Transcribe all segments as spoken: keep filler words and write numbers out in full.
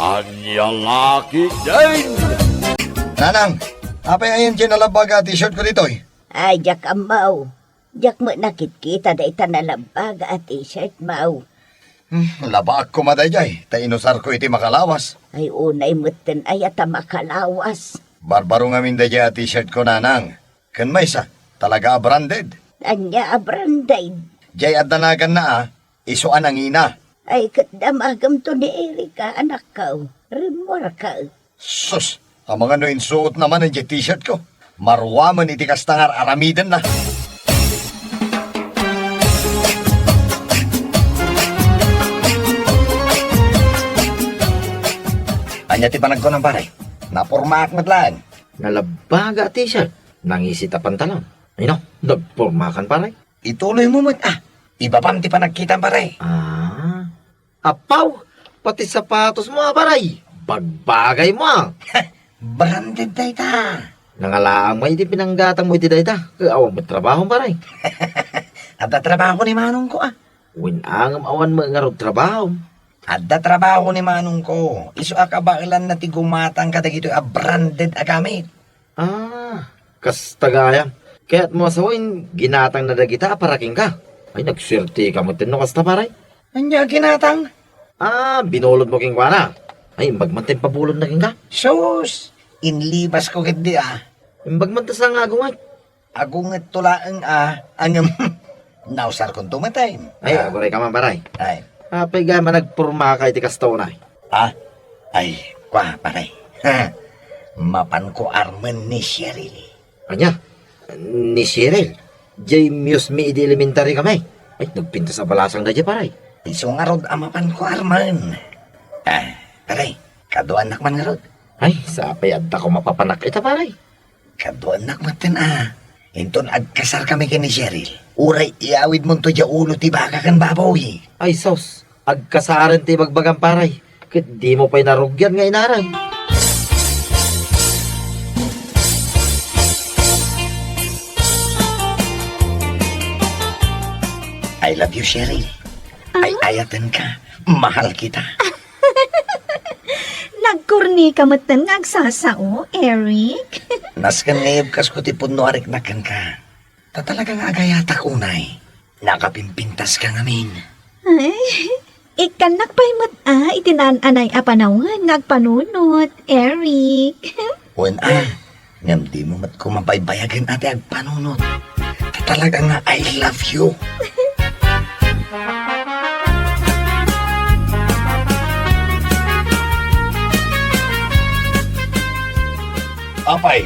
Ania la ketdin? Nanang, apay ayan ti nalabbaga a t-shirt ko ditoy? Ay, diak ammo. Diak met nakitkita dayta nalabbaga a t-shirt mo. Hmm, labaak koma daydiay, ta inusarko iti makalawas. Ay, unay metten aya ta makalawas. Barbaro ngamin daydiay a t-shirt ko, nanang. Ken maysa, talaga a branded. Ania a branded? Diay adda naganna a, isu a nangina. Ay, ket damagemto ni Erika, anakko. Rimmuarka. Sus, amangan no insuotna manen diay t-shirt ko. Maruamen iti kasta nga ar-aramidenna. Ania ti panagkunam, pare? Napormaak met laeng. Nalabbaga a t-shirt, nangisit a pantalon. Ay no, nagpormakan, pare. Ituloy mo met, ah. Ibabam ti panagkitam, pare. Ah. Apaw, pati sapatos mo, ah, pare. Bagbagay mo, ah. Branded dayta. Nangalaang mo iti pinanggatang mo iti dayta. Awan met trabaho, pare. Adda trabaho ni manong ko, ah. Wen, ngem awan met ngarud trabaho. Adda trabaho ni manong ko. Isu a kabaelanna ti gumatang kadagitoy a branded a gamit. Ah, kasta gayam. Kayat mo a sawen, ginatangna dagita a para kenka. Ay, nagsuerteka metten no kasta, pare. Ania a ginatang? Ah, binulod mo kenkuana. Ay, imbag man ta impabulodna kenka. Sus! Inlibasko ketdi, ah. Imbag man ta sa nga agunget. Agungetto laeng, ah, ngem nausarkonto met, ay. Ay, ah, aguray ka man, pare. Ay. Apay gayam a nagpormaka iti kasta unay? Ah? Ay, kua, pare. Mapanko armen ni Cheryl. Ania? Ni Cheryl? Diay muse mi idi elementary kami. Ay, nagpintas a balasang daydiay, pare. Isu ngarud a mapanko armen. Ah, pare, kaduanak man ngarud. Ay, sapay adda ko mapapanak ita, pare. Kaduanak metten a. Inton agkasarkami ken ni Cheryl, uray iyawidmonto diay ulo ti baka ken baboy. Ay sus, agkasaren ti ibagbagam, pare, ket dimo pay narugian nga inarem. I love you, Cheryl. Ah? Ay-ayatenka. Mahal kita. Nagkornika metten nga agsasao, Eric. Nasken nga ibkasko ti pudno a riknak kenka. Ta talaga nga agayatak unay. Nakapimpintaska ngamin. Ay, ikkannak pay met a iti naan-anay a panawen nga agpanunot, Eric. Wen a, ngem dimo met koma baybayagen a ti agpanunot. Ta talaga nga I love you. Apay,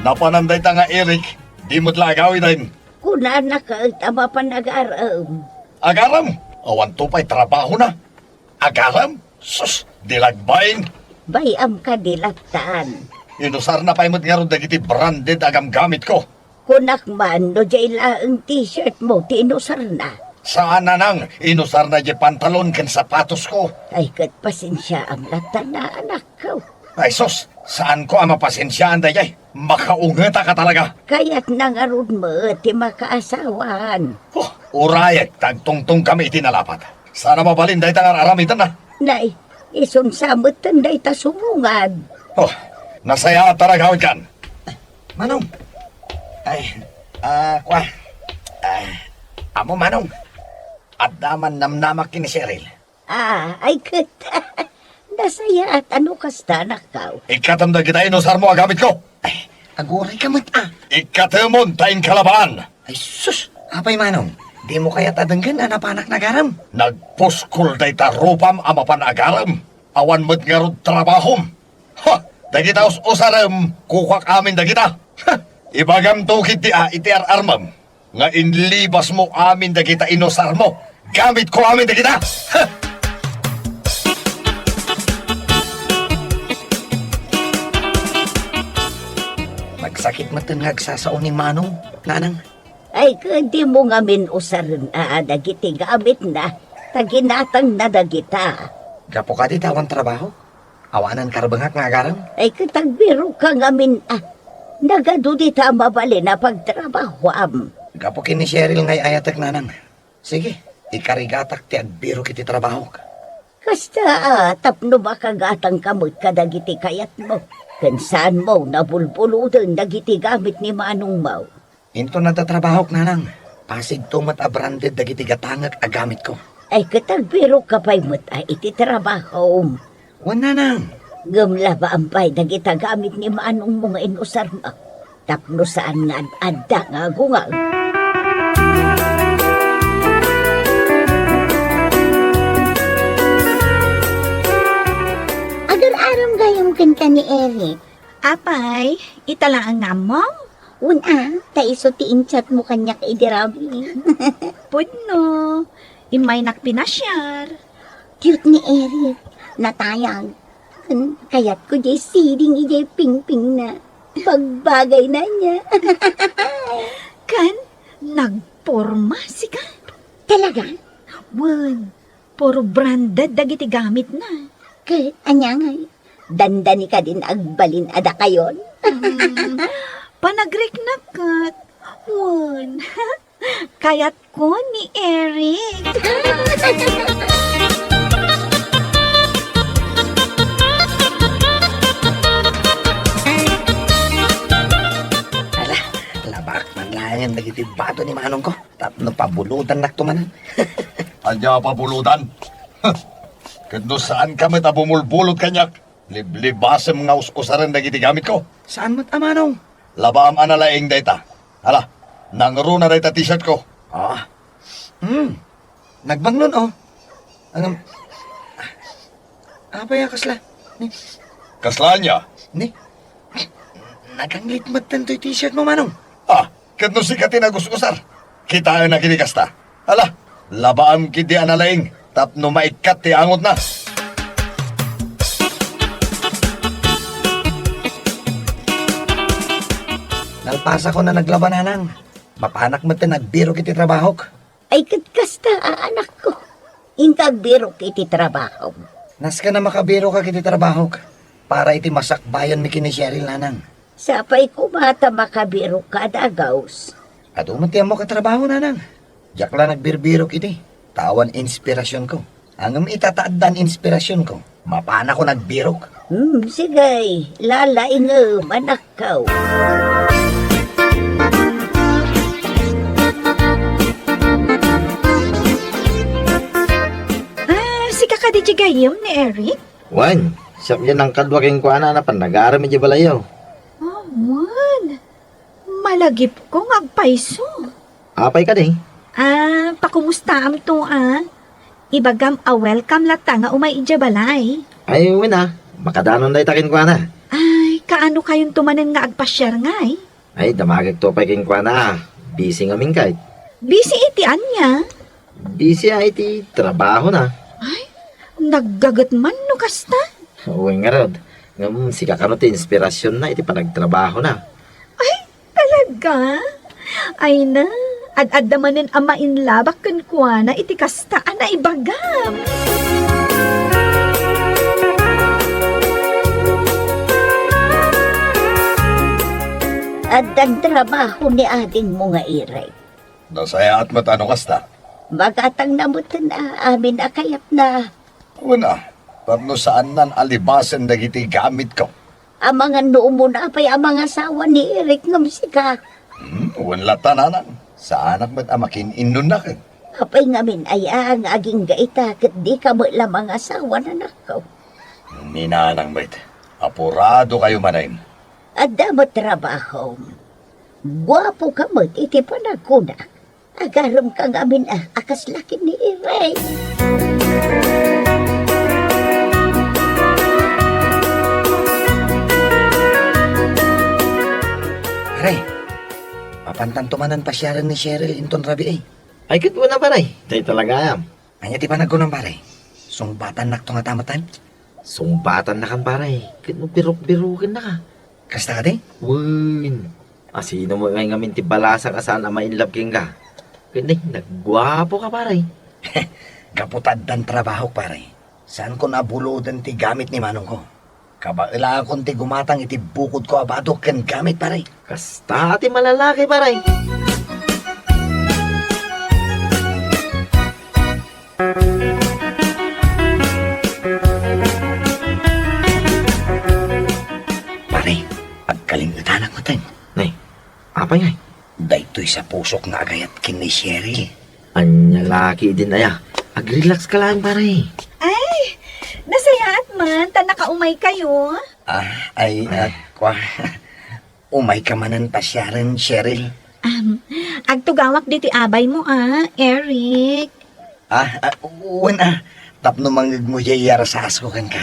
napanan dayta nga Eric, di met la agawiden. Kunana ket a mapan agarem. Agarem? Awanto pay trabahona. Agarem? Sus, di lagbain. Bay-am kadi lattan. Inusarna pay met ngarud dagiti branded a gamgamitko. Kunak man no diay laeng t-shirt mo ti inusarna. Saan, nanang, inusarna diay pantalon ken sapatosko. Ay, ket pasensiaam lattan a, anakko. Ay sus, saanko a mapasensiaan daydiay. Makaungetak a talaga. Kayatna ngarud met ti makaasawaan. Oh, urayek ta agtungtongkami iti nalapat. Saan a mabalin dayta nga ar-aramidenna. Nay, isun sa metten dayta sumungad. Oh, nasayaat a agawidkan. Manong. Ay, ah, kua. Ah, amo, Manong. Adda man namnamak ken ni Cheryl. Ah, ay ket, nasayaat a no kasta, anakko. Ikkatem dagita inusarmo a gamitko. Ay, aguray ka met a. Ikkatemon ta inkalabaan. Ay sus, apay, Manong, dimo kayat a denggen a napanak nagarem? Nagpuskol dayta rupam a mapan agarem. Awan met ngarud trabahom. Ha! Dagita us-usarem, kukuak amin dagita. Ha! Ibagamto ketdi a iti ar-armem nga inlibasmo amin dagita inusarmo. Gamitko amin dagita. Ha! Nagsakit metten nga agsasao ni Manong, nanang. Ay, ket dimo ngamin usaren a dagiti gamitna, ta ginatangna dagita. Gapu kadi ta awan trabaho? Awanan karbengak nga agarem? Ay, ket agbirok ngamin a. Nagadu dita a mabalin a pagtrabahoam. Gapu ken ni Cheryl nga ay-ayatek, nanang. Sige, ikarigatak ti agbirok iti trabahok. Kasta a, tapno makagatangka met kadagiti kayatmo, ken saanmo nabulbuloden dagiti gamit ni manongmo. Inton adda trabahok, nanang, pasigto met a branded dagiti gatangek a gamitko. Ay, ket agbirokka pay met a iti trabahom. Wen, nanang. Ngem labaam pay dagita gamit ni manongmo nga inusarmo, tapno saan nga ad-adda nga agungaw. Agar-aram gayam kenka ni Eric. Apay, ita laeng nga ammo? Wen a, ta isu ti in-chatmo kaniak idi rabii. Pudno, immaynak pinasiar. Cute ni Eric. Natayag. Ken kayatko diay siding idiay pingpingna. Bagbagayna ania. Ken nagporma sika? Talaga? Wen, puro branded dagiti gamitna. Ket ania ngay? Dandani kadin agbalin a dakayon? Mm, panagriknak ket. Wen, kayatko ni Eric. Ala, labak man laengen dagiti bato ni manongko tapno pabulodannakto manen. Ania a pabulodan? Ket no saanka met a bumulbulod kaniak, liblibasem nga us-usaren dagiti gamitko. Saan met a manong? Labaam a nalaing dayta. Hala, nangruna dayta t-shirtko. Ah. Hmm. Nagbangnon, oh. Ngem, apay a kasla? Ni? Kasla ania? Ni? Naganglit met daytoy t-shirtmo, manong. Ah, ket no sika ti nagus-usar, kitaennak iti kasta. Hala, labaam ketdi a nalaing tapno maikkat ti angotna. Nalpasakon a naglaba, nanang. Mapanak met agbirok iti trabahok. Ay, ket kasta a, anakko. Inka agbirok iti trabahom. Nasken a makabirokak iti trabahok para iti masakbayanmi ken ni Cheryl, nanang. Sapay koma ta makabirokka a dagaus. Adu met ti ammok a trabaho, nanang. Diak la nagbirbirok iti, ta awan inspirasionko. Ngem ita ta addan inspirasionko, mapanakon agbirok. Hmm, sige, lalaingem, anakko. Ah, sika kadi ti gayyem ni Eric? Wen, siak diay nangkadua kenkuana a napan nagaram idiay balayyo. Oh, wen. Malagipko nga agpayso. Apay kadi? Ah, pakumustaamto, a. Ibagam a welcome latta nga umay idiay balay. Ay, wen a. Makadanon dayta kenkuana. Ay, kaano kayonto manen nga agpasiar ngay? Ay, damagekto pay kenkuana. Busy ngamin kay. Busy iti ania? Busy a iti trabahona. Ay, naggaget man no kasta. Wen ngarud, ngem sika kano ti inspirasionna iti panagtrabahona. Ay, talaga? Ay na, ad-adda manen a mainlabak kenkuana iti kasta a naibagam. Addan trabaho ni adingmo nga Eric. Nasayaat met a no kasta. Magatangna metten a, amin a kayatna. Wen a, tapno saannan a libasen dagiti gamitko. Amangan no umuna pay a mangasawa ni Eric ngem sika. Hmm, wen latta, nanang. Saanak met a makin-innunnaken. Apay ngamin aya nga agingga ita ket dika met la mangasawa, anakko? Ni nanang met, apurado kayo manen. Adda met trabahom. Guapo ka met iti panagkuna. Agarem ka ngamin a, a kasla ken ni Irene. Pare, mapantanto manen pasiaren ni Cheryl inton rabii. Ay, ket wen a, pare. Tay talagayam. Ania ti panagkunam, pare? Sungbatannakto ngata metten? Sungbatannakan, pare. Ket no birok-birokennaka. Kasta kadi? Wen. Asino met ngay ngamin ti balasang a saan a ma-inlove kenka? Ket ni, nagguapoka, pare. Gapu ta addan trabahok, pare. Saankon a buloden ti gamit ni manongko. Kabaelakon ti gumatang iti bukodko a bado ken gamit, pare. Kasta ti malalaki, pare. Apay ngay? Daytoy sa pusok nga agayat ken ni Cheryl. Ania la ketdin aya? Ag-relax ka laeng, pare. Ay, nasayaat man ta nakaumay kayo. Ah, ay, Ay. ah, kwa. Umay ka manen pasiaren, Cheryl. Um, agtugawak ditoy abay mo, ah, Eric. Ah, ah, wen, ah. Tapno mangngegmo diay iyarasaas ko kenka.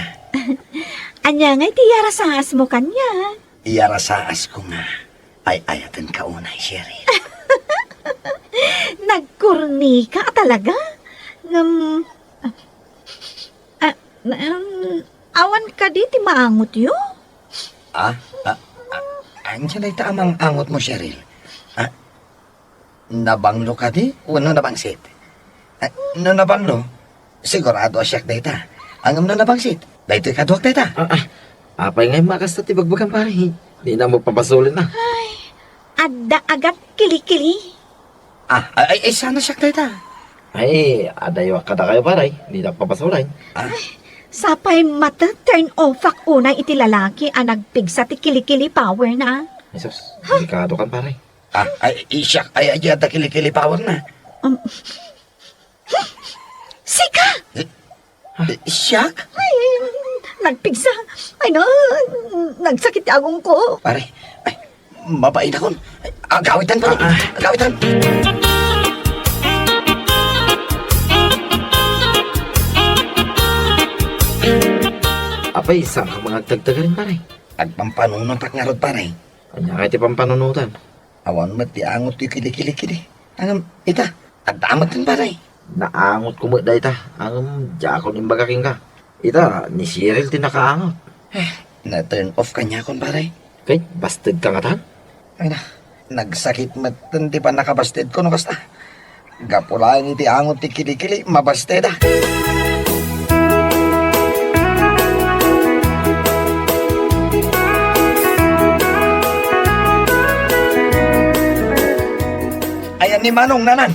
Ania nga iti iyarasaas mo kaniak? Iyarasaas ko nga ay-ayaten ka unay, Cheryl. Nagkorni ka talaga? Ngem, ah, na, um, awan kadi ti maangotyo? Ah, ah, ah, ania dayta a maang-angot mo, Cheryl? Ah, nabanglo kadi wenno nabangsit? Ah, no nabanglo, sigurado a siak dayta. Ngem no nabangsit, daytoy kaduak dayta. Ah, ah, apay ngay a kasta ti bagbagam, pare? Dina mo pabasolen, ah. Ay, adda agak kilikili. Ah, ay, ay, ay, sana siak dayta. Ay, adayawak kadakayo, pare. Dina pabasolen. Ah. Sapay mata turn off ak unay iti lalaki a nagpigsa ti kilikili power na. Jesus, delikado kan, pare. Ah, ay, siak, ay, ay, adda kilikili power na. Um, sika! Eh, eh, siak? Ay, nagpigsa. Ay, na, nagsakit ti agongko. Pare, ay, mabainakon. Ay, agawitan, pare. Ah, ah. Agawitan. Apay, saan ka mangagtagtagarin, pare? Agpampanunotak ngarud, pare. Ania kay ti pampanunotam? Awan met ti angot ti kilikili kidi. Ngem, ita, adda met ken, pare. Naangotko met dayta. Ngem, diakon imbaga kenka. Ita, ni Cheryl ti nakaangot. Eh, na-turn off kaniakon, pare. Kay, basted ka ngatan? Ay na, nagsakit met ti pannakabastedko no kasta. Gapu laeng iti angot ti kilikili, mabasteda. Ayan ni Manong, Nanang.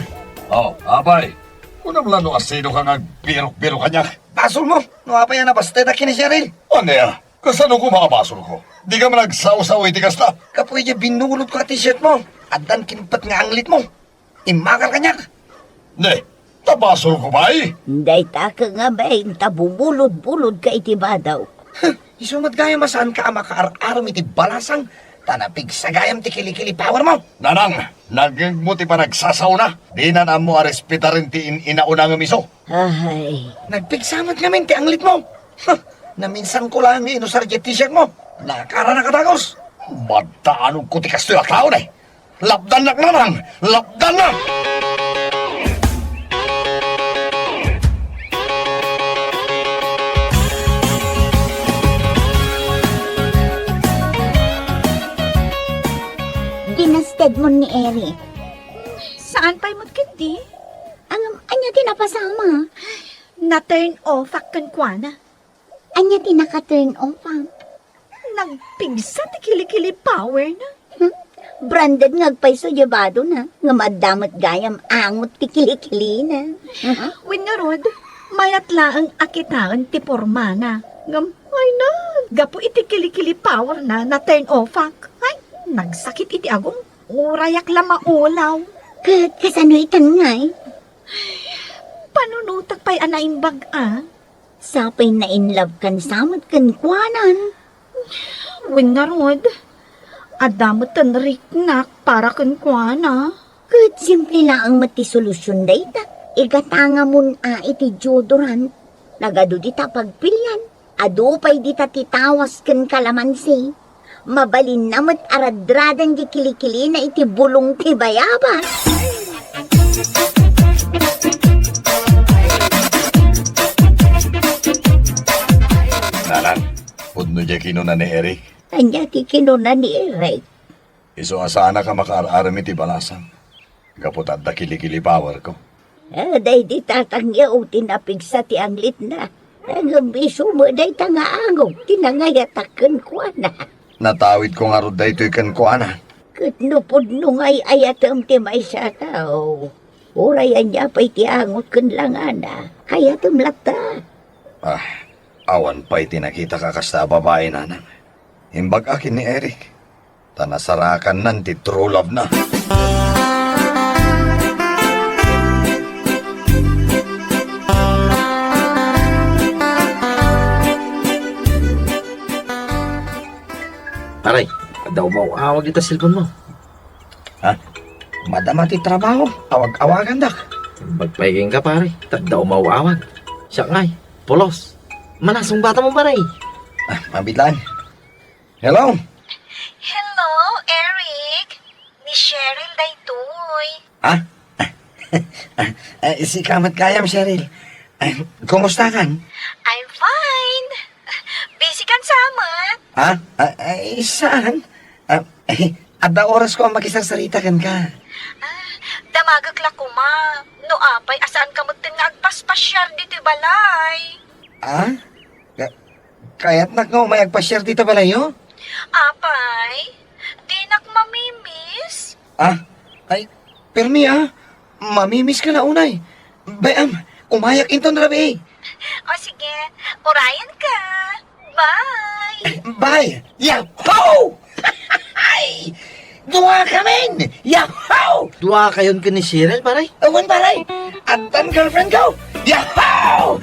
Oh, apay. Kunam la no asino ka nga agbirok-birok kaniak. Basol mo, no apay a nabasteda ken ni Cheryl. Ania? Kasano koma a basolko? Dika man agsawsaw iti kasta. Kapuy, diay binulot ko a t-shirt mo. Addan kinpet nga anglit mo. Immakar kaniak. Ne, ta basolko pay? Dayta ka ngamin ta bumulod-bulod ka iti badaw. Huh, isu met gayam a saan ka a makaar-aram iti balasang ta napigsa gayam ti kilikili power mo. Nanang, nangngegmo ti panagsasaona. Dinan ammo a respetaren ti in-inauna ngem isu. Ay. Nagpigsa met ngamin ti anglit mo. Huh, naminsanko laeng nga inusar diay t-shirt mo. Nakaranak a dagus. Maddaanogko ti kastoy a tao, ne. Lapdannak, Nanang! Lapdannak! Dinastedmon ni Eric. Saan pay met ketdi? Ngem, ania ti napasama? Na-turn off ak kenkuana. Ania ti naka-turn off, ah? Nagpigsa ti kilikili power na. Hmm? Branded nga agpayso diay bado na, ngem adda met gayam angot ti kilikili na. Wen ngarud, mayat laeng a kitaen ti porma na. Ngem, ay na, gapu iti kilikili power na, na-turn off ak. Ay, nagsakit iti agong. Urayak la maulaw. Ket kasano itan ngay? Panunotak pay a naimbag a. Sapay na-in love kan sa met kenkuanan. Wen ngarud, adda met ten riknak para kenkuana. Ket simple laeng met ti solusion dayta. Igatangamon a iti deodorant. Nagadu dita pagpilian. Adu pay dita ti tawas ken kalamansi. Mabalinna met a radradan ti kilikilina iti bulong ti bayabas. Nanang, pudno diay kinuna ni Eric. Ania ti kinuna ni Eric? Isu a saanak a makaar-aram iti balasang. Gapu ta adda kilikili powerko. Ah, daydi tatangyo ti napigsa ti anglitna. Ngem isu met dayta nga angot ti nangayatak kenkuana. Natawidko ngarud daytoy kenkuana. Ket no pudno nga ay-ayatem ti maysa a tao, uray ania pay ti angot ken langana, kayatem latta. Ah, awan pay ti nakitak a kasta a babai, Nanang. Imbag-ak ken ni Eric. ta nasarakannan ti true love na. Pare, adda umaw-awag ita cellphone mo. Ha? Madama ti trabaho, awag-awagandak. Magpaiging ka, pare. Tadda umaw-awag. Siak ngay, pulos. Manasong bata mo, pare. Ah, mabitlaan. Hello? Hello, Eric. Ni Cheryl daytoy. Ha? Ah, sika met gayam, Cheryl. Ah, kumusta kan? I'm fine. Busy kan sa met? Ha? Ah, ay, saan? Ah, adda oras ko a makisarsarita kenka. Ah, damagek la koma. No apay, a saan ka metten nga agpaspasiar ditoy balay? Ah? Ka-, kayatnak nga umay agpasiar dita balayyo? Apay, dinak mamimiss. Ah? Ay, permi ah. Mamimiss ka la unay. Bay-am, umayak inton rabii. O sige, urayan ka. Bye! Bye! Yahoo! Ay! Dua kamin! Yahoo! Dua kayon ken ni Cheryl, pare? Awan, pare! Addan girlfriend ko! Yahoo!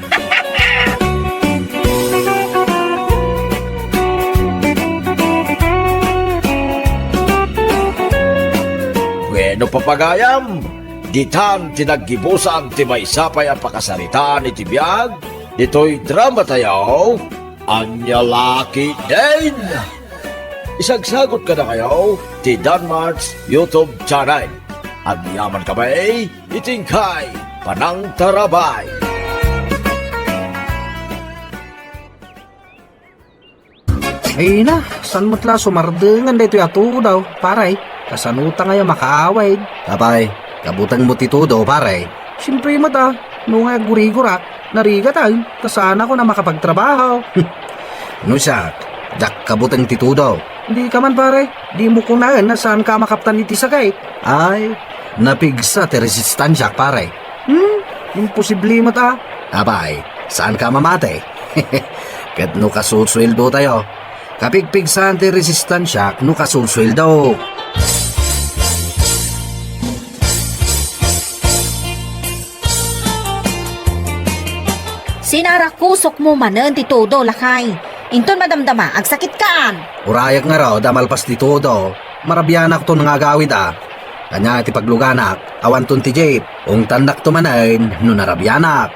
Bueno, papagayam, ditan ti naggibusan ti maysa pay a pakasaritaan iti biag ditoy dramatayo, Ania La Ketdin. Isagsagut kadakayo ti Danmart's YouTube channel. Agyaman kami iti inkay panangtarabay. Ay na, saan met la sumardengan daytoy a tudo, pare? Kasano ta ngayon makaawid? Apay, kabutengmo ti tudo, pare? Siyempre met a, no nga aggurigurak, narigatan, ta saanakon a makapagtrabaho. No siak, diak kabuteng ti tudo. Dika man, pare, dimo kunaen a saanka a makaptan iti sakit. Ay, napigsa ti resistansiak, pare. Hmm? Imposible met a. Apay, saanka a mamati? Ket no kasusueldotayo, kapigpigsan ti resistansiak no kasusueldo. Sinarakusokmo manen ti tudo, lakay. Inton madamdama, agsakitkan. Urayak ngarud a malpas ti tudo, marabianakton nga agawid a. Ania ti pagluganak, awanton ti jeep. Ungtannakto manen no narabianak.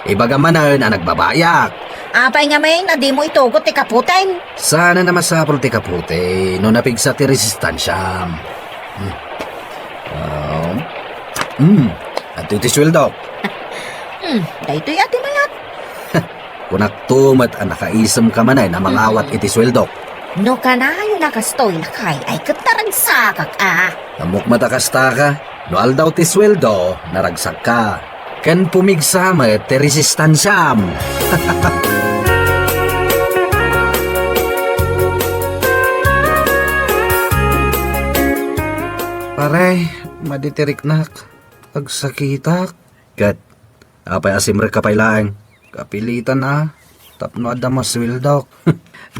Ibagam manen a nagbabaiak. Apay ngamin a dimo itugot ti kaputeng? Saan a masapul ti kapute no napigsa ti resistansiam. Hmm. Um, hmm. Adtoy ti sueldok. Hmm, daytoy a ti mayat. Kunakto met a nakaisemka manen a mangawat iti sueldok. No kanayon a kastoy, lakay, ay ket naragsakak a. Ammok met a kastaka, no aldaw ti sueldo, naragsakka. Ken pumigsa met ti resistansiam. Pare, madi ti riknak. Agsakitak. Ket, apay a simrekka pay laeng? Kapilitan a, tapno adda masueldok.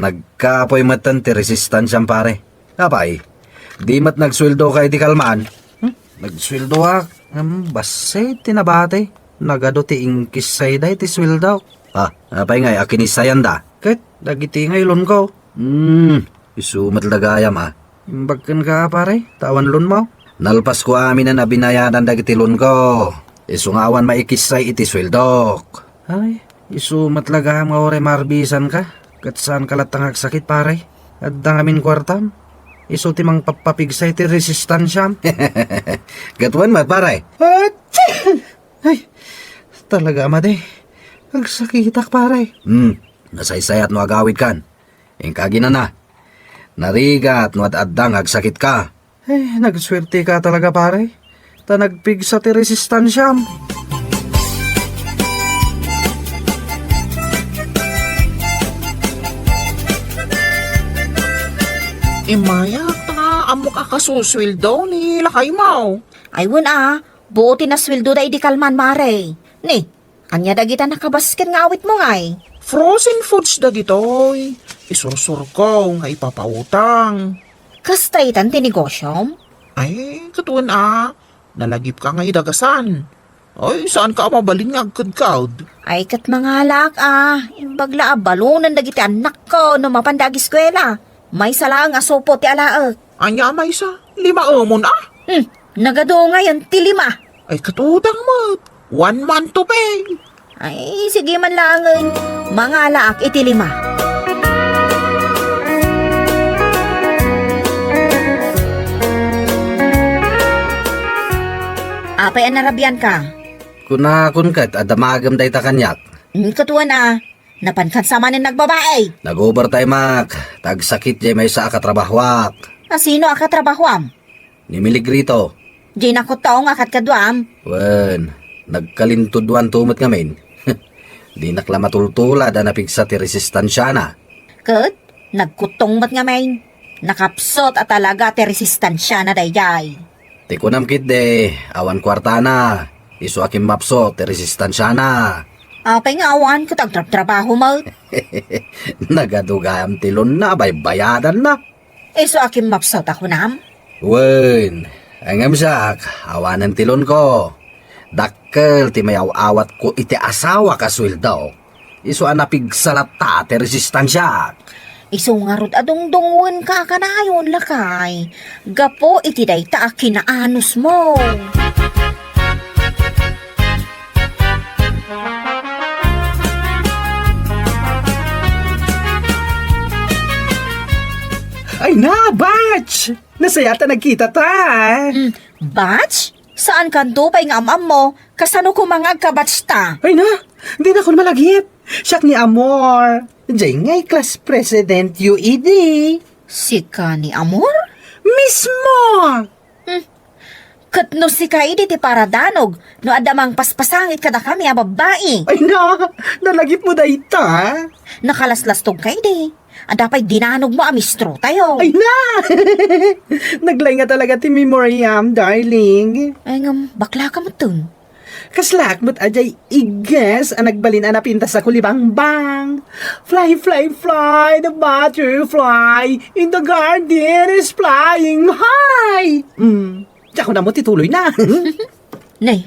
Nagkapoy metten ti resistansiam, pare. Apay, di met nagsueldoka idi kalman? Hmm? Nagsueldoak, ngem bassit ti nabati. Nagadu ti inkissayda iti sueldok. Ah, apay ngay a kinissayanda? Ket, dagiti nga ilonko. Hmm, isu met la gayam a. Imbag kenka, pare, ta awan loanmo? Nalpasko aminen a binayadan dagiti loanko. Isu nga awan maikissay iti sueldok. Ay, isu met la gayam nga uray marbisanka, ket saanka latta nga agsakit, pare. Adda ngamin kuartam. Isu ti mangpappapigsay ti resistansiam. Ket wen met, pare. Atsi! Ay, talaga, madi. Agsakitak, pare. Hmm, nasaysayat no agawidkan. Inka ginana. Narigat no ad-adda nga agsakitka. Eh, nagsuerteka talaga, pare. Ta nagpigsa ti resistansiam. Immayak ta ammok a kasusueldo ni lakaymo. Ay, wen a, buo ti nasueldoda idi kalman, mare. Ni, ania dagita nakabasken nga awitmo ngay? Frozen foods dagitoy. Isursurko nga ipapautang. Kasta itan ti negosyom? Ay, katuen a, nalagipka nga idagasan. Ay, saanka a mabalin nga agkudkod? Ay, ket mangalaak a, imbag la a balunen dagiti annakko no mapanda agiskuela. Maysa laeng a supo ti alaek. Ania a maysa? Limaemon a? Hmm, nagadu ngayon ti lima. Ay, katudang met. One month to pay. Ay, sige man laengen. Mangalaak iti lima. Apay a narabianka? Kunakon ket a damagem dayta kaniak. Hmm, katuen a, napankan sa manen nagbabae. Nag-overtime ak, ta agsakit jay maysa a katrabahoak. A sino a katrabahoam? Ni Miligrito. Jay nakuttong a kadkaduam? Wen, nagkalintuduanto met ngamin. Dinak la matultulad a napigsa ti resistansiana. Ket, nagkuttong met ngamin. Nakapsut a talaga ti resistansiana dayjay. Ti kunam ketdi, awan kuartana. Isu a kimmapsut ti resistansiana. Apay nga awan ket agtrabtrabaho met? Nagadu gayam ti loanna a baybayadanna. Isu a kimmapsut a kunam? Wen, ngem siak, awanen ti loanko. Dakkel ti mayaw-awatko iti asawak a sueldo. Isu a napigsa latta ti resistansiak. Isu ngarud a dungdungngoenka a kanayon, lakay, gapu iti dayta a kinaanusmo. Ay na, batch! Nasayaat a nagkitata, ah. Mm, batch? Saankanto pay nga am-ammo, kasano koma nga agkabatchta? Ay na, dinakon malagip. Siak ni Amor. Jay ngay class presidentyo idi. Sika ni Amor? Mismo! Hmm. Ket no sika idi ti paradanog, no adda mangpaspasangit kadakami a babbai. Ay na, nalagipmo dayta? Nakalaslastogka idi. Adda pay dinanogmo a mistrotayo. Ay na! Naglaing nga talaga ti memoriam, darling. Ay ngem, baklaka metten. Kaslaak met a jay igges a nagbalin a napintas a kulibangbang. Fly, fly, fly, the butterfly in the garden is flying high. Mm, diak kunam ti tuloyna. Nay,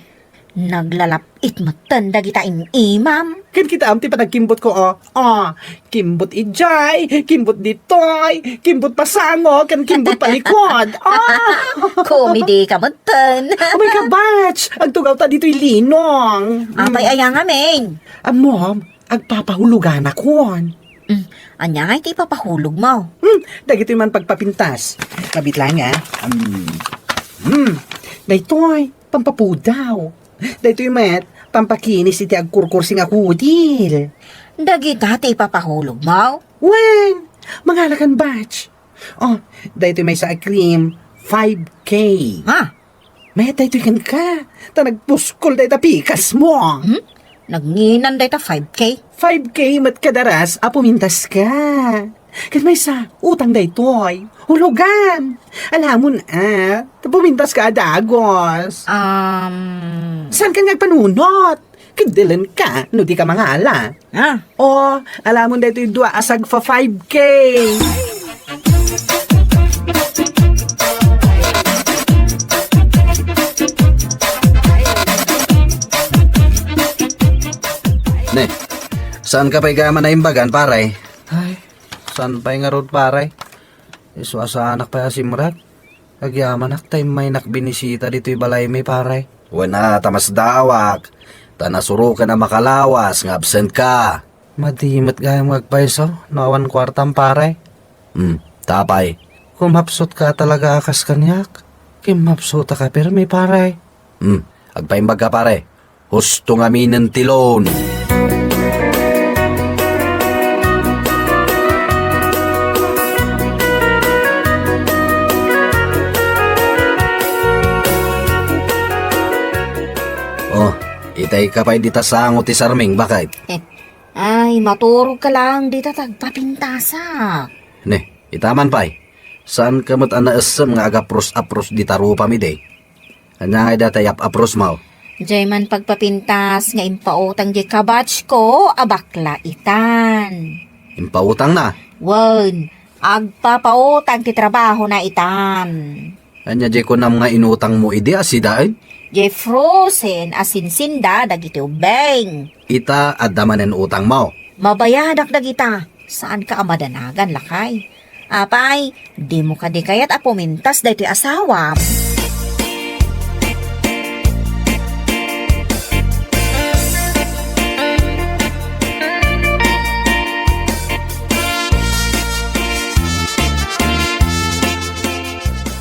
naglalap-it metten dagita im-imam. Ken kitaem ti panagkimbutko, o. O, kimbut idiay, kimbut ditoy, kimbut pasango, ken kimbut palikod. O! Komedika metten. Umay ka, batch! Agtugawta ditoy linong. Apay aya ngamin? Ammom, agpapahuloganakon. Mm, ania ngay ti ipapahulogmo? Hmm, dagitoy man pagpapintas. Mabit lang, ah. Hmm. Hmm, daytoy, pampapudaw. Daytoy met, pampakinis iti agkurkursing a kudil. Dagita ti ipapahulogmo? Wen, mangalakan, batch. O, daytoy maysa a cream, five K. Ha? Mayat daytoy kenka, ta nagpuskol dayta pikasmo. Hmm? Nagnginan dayta five K? Five K met kadaras a pumintaska. Ket maysa, utang daytoy. Hulogan. Alamon, a, ta pumintaska a dagus. Um. Saanka nga agpanunot? Ket dilenka no dika mangala. Ah. O, alamon daytoy dua a sagfa five K. Ne, saanka pay gayam a naimbagan, pare? Ay, saan pay ngarud, pare? Isu a saanak pay a simrek. Agyamanak ta immaynak binisita ditoy balaymi, pare. Wen a, ta masdaawak, ta nasuroken a makalawas nga absentka. Madi met gayam nga agpayso no awan kuartam, pare. Hmm, ta apay? Kumapsutka talaga a kas kaniak. Kimmapsutaka pirmi, pare. Hmm, agpaimbagka, pare. Husto ngaminen ti loan. Oh, itayka pay dita sango ti sarming, baket. Ay, maturogka laeng dita ta agpapintasak. Ne, ita man pay. Saanka met a naessem nga agapros-apros dita rupam idi? Ania ngay dayta iyap-aprosmo? Diay man pagpapintas nga impautang diay kabatchko a bakla itan. Impautangna? Wen, Agpapautang ti trabahona itan. Ania diay kunam nga inutangmo idi a sidaen? Diay frozen a sinsinda dagiti ubbing. Ita, adda manen utangmo? Mabayadak dagita. Saanka a madanagan, lakay. Apay, dimo kadi kayat a pumintas daytoy asawam?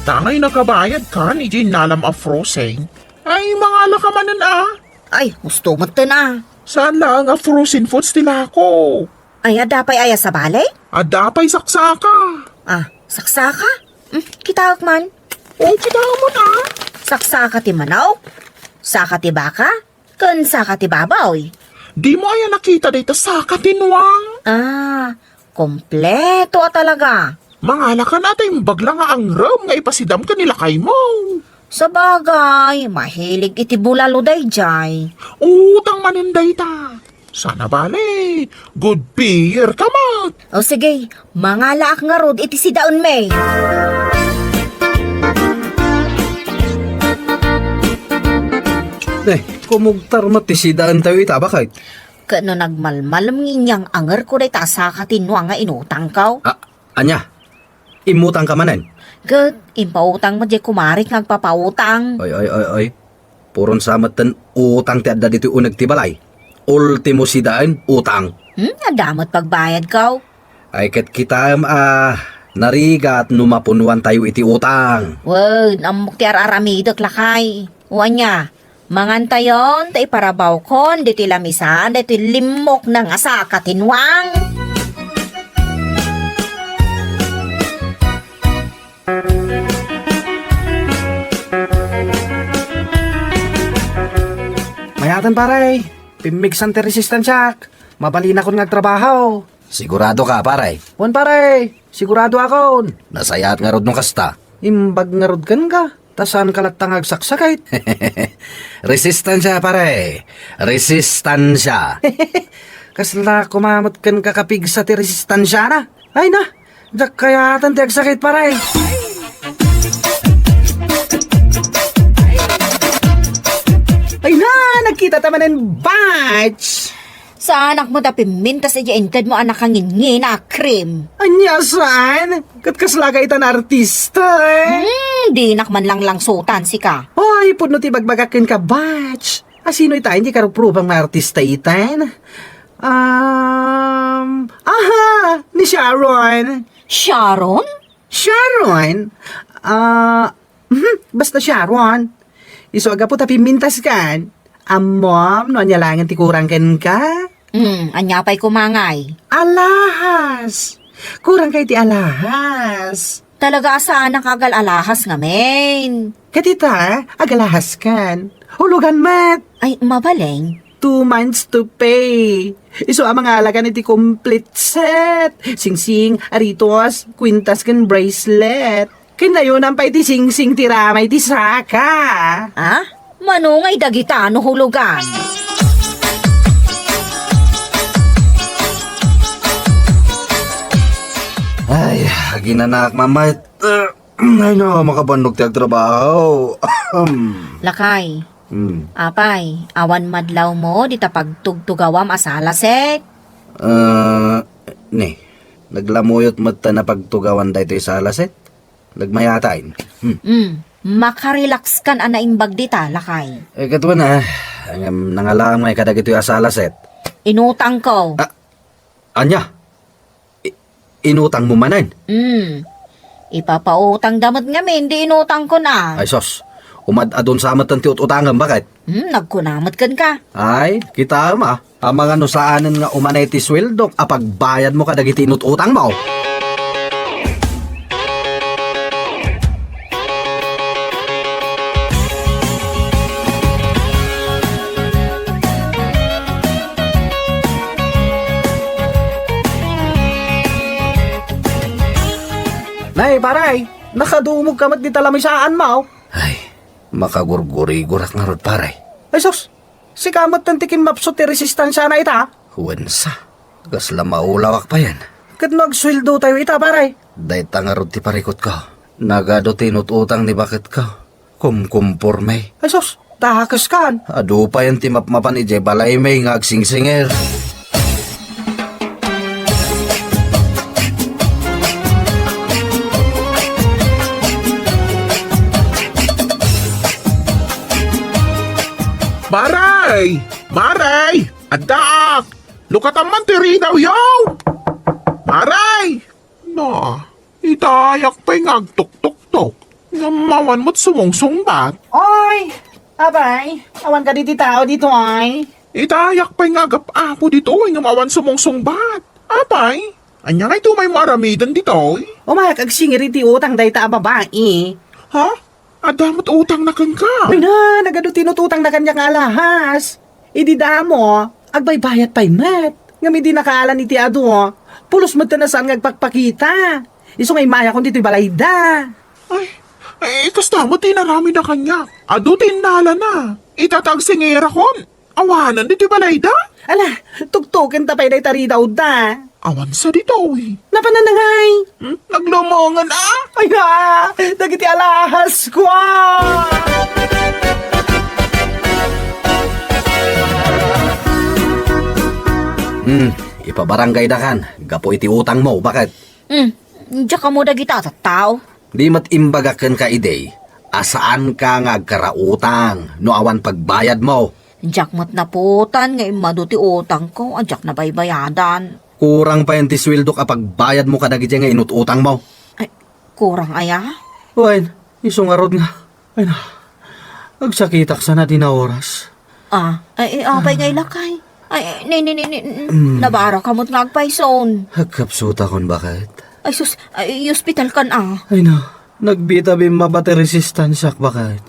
Tangay nakabayad kan iti innalam a frozen. Ay, mangala ka manen a. Ay, husto metten a. Saan laeng a frozen foods ti lako? Ay, adda pay aya sabali? Adda pay saksaka. Ah, saksaka? Hmm, kitaek man. O, kitaek man a. Saksaka ti manok, saka ti baka, ken saka ti baboy. Dimo aya nakita dayta saka ti nuang? Ah, kompleto a talaga. Mangala kan a ta imbag la nga angrem nga ipasidam ken ni lakaymo. Sabagay, mahilig iti bulalo daydiay. Utang manen dayta. Sana bale, good payer ka met. O sige, mangalaak ngarud iti sidaenmi. Eh, kumugtar met ti sidaentayo ita, baket. Ket no nagmalmalem nga inyang-angerko dayta a saka ti nuang nga inutangko? Ah, ania? Immutangka manen? Ket impautang met diay kumarik nga agpapautang. Oy, oy, oy, oy. Puron sa metten utang ti adda ditoy uneg ti balay. Ultimo sidaen, utang. Hmm, adda met pagbayadko. Ay, ket kitaem a narigat no mapunuantayo iti utang. Wen, ammok ti ar-aramidek, lakay. O ania, mangantayon ta iparabawkon ditoy lamisaan daytoy limmukna nga saka ti nuang. Mayaten, pare. Pimmigsan ti resistansiak. Mabalinakon nga agtrabaho. Sigurado ka, pare? Wen, pare. Sigurado akon. Nasayaat ngarud no kasta. Imbag ngarud kenka. Ta saan ka latta nga agsaksakit? Resistansia, pare. Resistansia. Kasla kumamet kenka kapigsa ti resistansiana. Ay na, diak kayaten ti agsakit, pare. Ay na, nagkita ta manen, batch. Saanak met a pimmintas idiay intedmo a nakanginngina a cream. Ania saan? Ket kasla ka itan artista, eh? Hmm, dinak man langlangsutan, sika. Oy, pudno ti bagbagak kenka, batch. Asino ita iti karuprubam nga artista itan? Um, aha, ni Sharon. Sharon? Sharon? Ah, mhm, basta Sharon. Isu a gapu ta pimmintas kan. Ammom no ania laengen ti kurang kenka? Hmm, ania pay koma ngay? Alahas. Kurang kay ti alahas. Talaga a saanak agal-alahas ngamin. Ket ita, agalahas kan. Hulugan met. Ay, mabalin. Two months to pay. Isu a mangalakan iti complete set. Singsing, aritos, kwintas, ken bracelet. Ken nayonan pay ti singsing ti ramay ti saka. Ah? Mano ngay dagita no hulugan? Ay, aginanak, mamayt. Ay, no, makabannok ti agtrabaho. Lakay. Hmm. Apay, awan madlawmo dita pagtugtugawam a salaset? Ah, ne, naglamuyot met ta napagtugawan daytoy salaset. Nagmayatan. Hmm. Hmm, makarelax kan a naimbag dita, lakay. Eh, ket wen a, ngem nangalaam ngay kadagitoy a salaset. Inutangko. Ah, ania? I-, inutangmo manen? Hmm. Ipapautangda met ngamin di inutangkon a. Ay, sus. Umad-adun sa met ti ut-utangem, baket? Hmm, nagkuna met kenka. Ay, kitaem a. Amangan no saanen nga umanay ti sueldok a pagbayadmo kadagiti inut-utangmo. Nay, pare, nakadumog ka met dita lamisaanmo. Ay, makagurgurigurak ngarud, pare. Ay, sus! Sika met ti kinmapsut ti resistansiana ita? Wen sa, kasla maulawak payen. Ket no agsueldotayo ita, pare, Dayta ngarud ti parikutko. Nagadu ti inut-utang ni baketko. Kumkumporme. Ay sus, dakeskan. Adu payen ti mapmapan idiay balaymi nga agsingsingir. Maray! Maray! Addaak! Lukatan man ti ridaw, yaw! Maray! Na, itayak pay nga agtuktoktok. Ngem awan met sumungsungbat. Oy! Apay, awan kadi ti tao ditoy? Itayak pay nga agap-apo ditoy ngem awan sumungsungbat. Apay, ania ngay ti umaymo aramiden ditoy? Umayak agsingir iti utang dayta a babai. Ha? Adda met utangna kenka? Ay na, nagadu ti inut-utangna kaniak nga alahas. Idi damo, agbaybayat pay met. Ngem idi nakaalan iti adu, pulos met ti saan nga agpakpakita. Isu nga immayakon ditoy balayda. Ay, eh, kasta met ti inaramidna kaniak. Adu ti innalana. Ita ta agsingirakon. Awanen ditoy balayda? Ala, tuktuken ta pay dayta ridawda. Awan sa ditoy. Napanan na ngay? Hmm? Naglumongen, ah? Ay na, dagiti alahasko, ah! Hmm, ipabarangaydakan, gapu iti utangmo, baket? Hmm, diak ammo dagita a tattao. Di met imbagak kenka idi a saanka nga agkarautang no awan pagbayadmo. Diak met naputan nga immadu ti utangko a diak nabaybayadan. Kurang payen ti sueldok a pagbayadmo kadagiti nga inut-utangmo. Ay, kurang aya? Wen, isu ngarud nga. Ay na, agsakitak sana dina oras. Ah, ay, ay, apay Ah. ngay lakay? Ay, ni, ni, ni, ni, Mm. nabaraka met nga agpayson. Agkapsutakon, baket? Ay, sus, ay, ospital kan, ah. Ay na, nagbita bimmaba ti resistansiak, baket?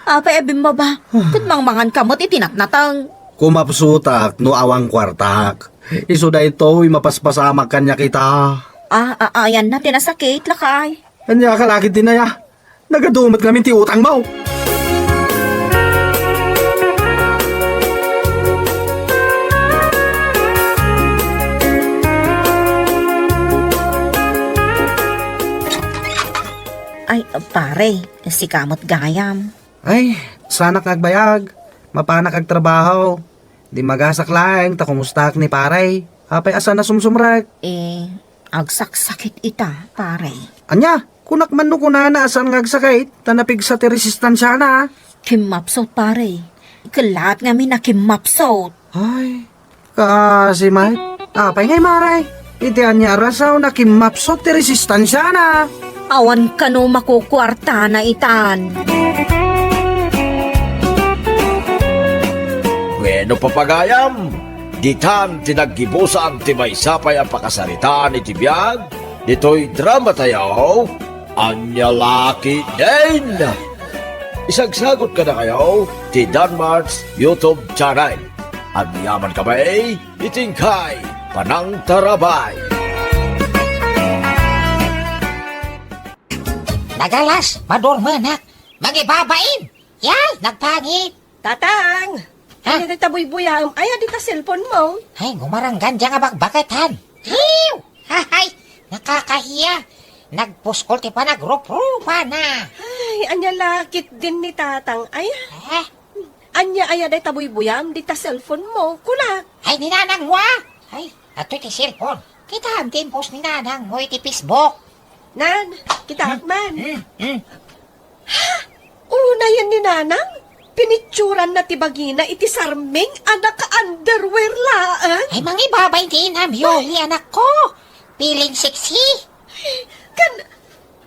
Ah, apay a bimmaba? Ah. Ket mangmangan ka met iti natnateng. Kumapsutak no awan kuartak. Isu daytoy mapaspasamak kaniak ita. Ah, ah, ayanna ti nasakit, lakay. Ania ka lakay dinaya? Nagadu met ngamin ti utangmo. Ay, pare, sika met gayam. Ay, saanak nga agbayag. Mapanak agtrabaho. Dimmagasak laeng ta kumustaak ni pare. Apay a saan a sumsumrek? Eh, agsaksakit ita, pare. Ania? Kunak man no kunana a saan nga agsakit, ta napigsa ti resistansiana. Kimmapsot, pare. Kellaat ngamin a kimmapsot. Ay, kaasi met. Apay ngay, mare? Iti ania a rason a kimmapsot ti resistansiana? Awan kano makukuartana itan. Wenno, papagayam, ditan ti naggibusan ti maysa pay a pakasaritaan iti biag ditoy dramatayo, Ania La Ketdin. Isagsagut kadakayo ti Danmart's YouTube channel. Agyaman kami iti inkay panangtarabay. Nagalas, madurmenak, mangibabain. Yay, nagpangit. Tatang! Ha? Ania dayta buybuyam? Aya dita cellphone mo? Ay, gumaranggan dia nga bakbaketan. Hiw! Hahay! Nakakahiya! Nagpuskol ti panagruprupana. Ay, ania La Ketdin ni Tatang? Aya? Eh? Ania aya dayta buybuyam dita cellphone mo? Kuna? Ay, ni nanang mo, ah! Ay, atoy ti cellphone. Kitaem ti impost ni nanang mo iti Facebook. Nan, kitaak man. Hmm, hmm. Unayen ni Nanang, pinicturanna ti bagina iti sarming a naka-underwear laeng. Ay, mangibabain ti inam, Yoli, anakko. Feeling sexy. Ken,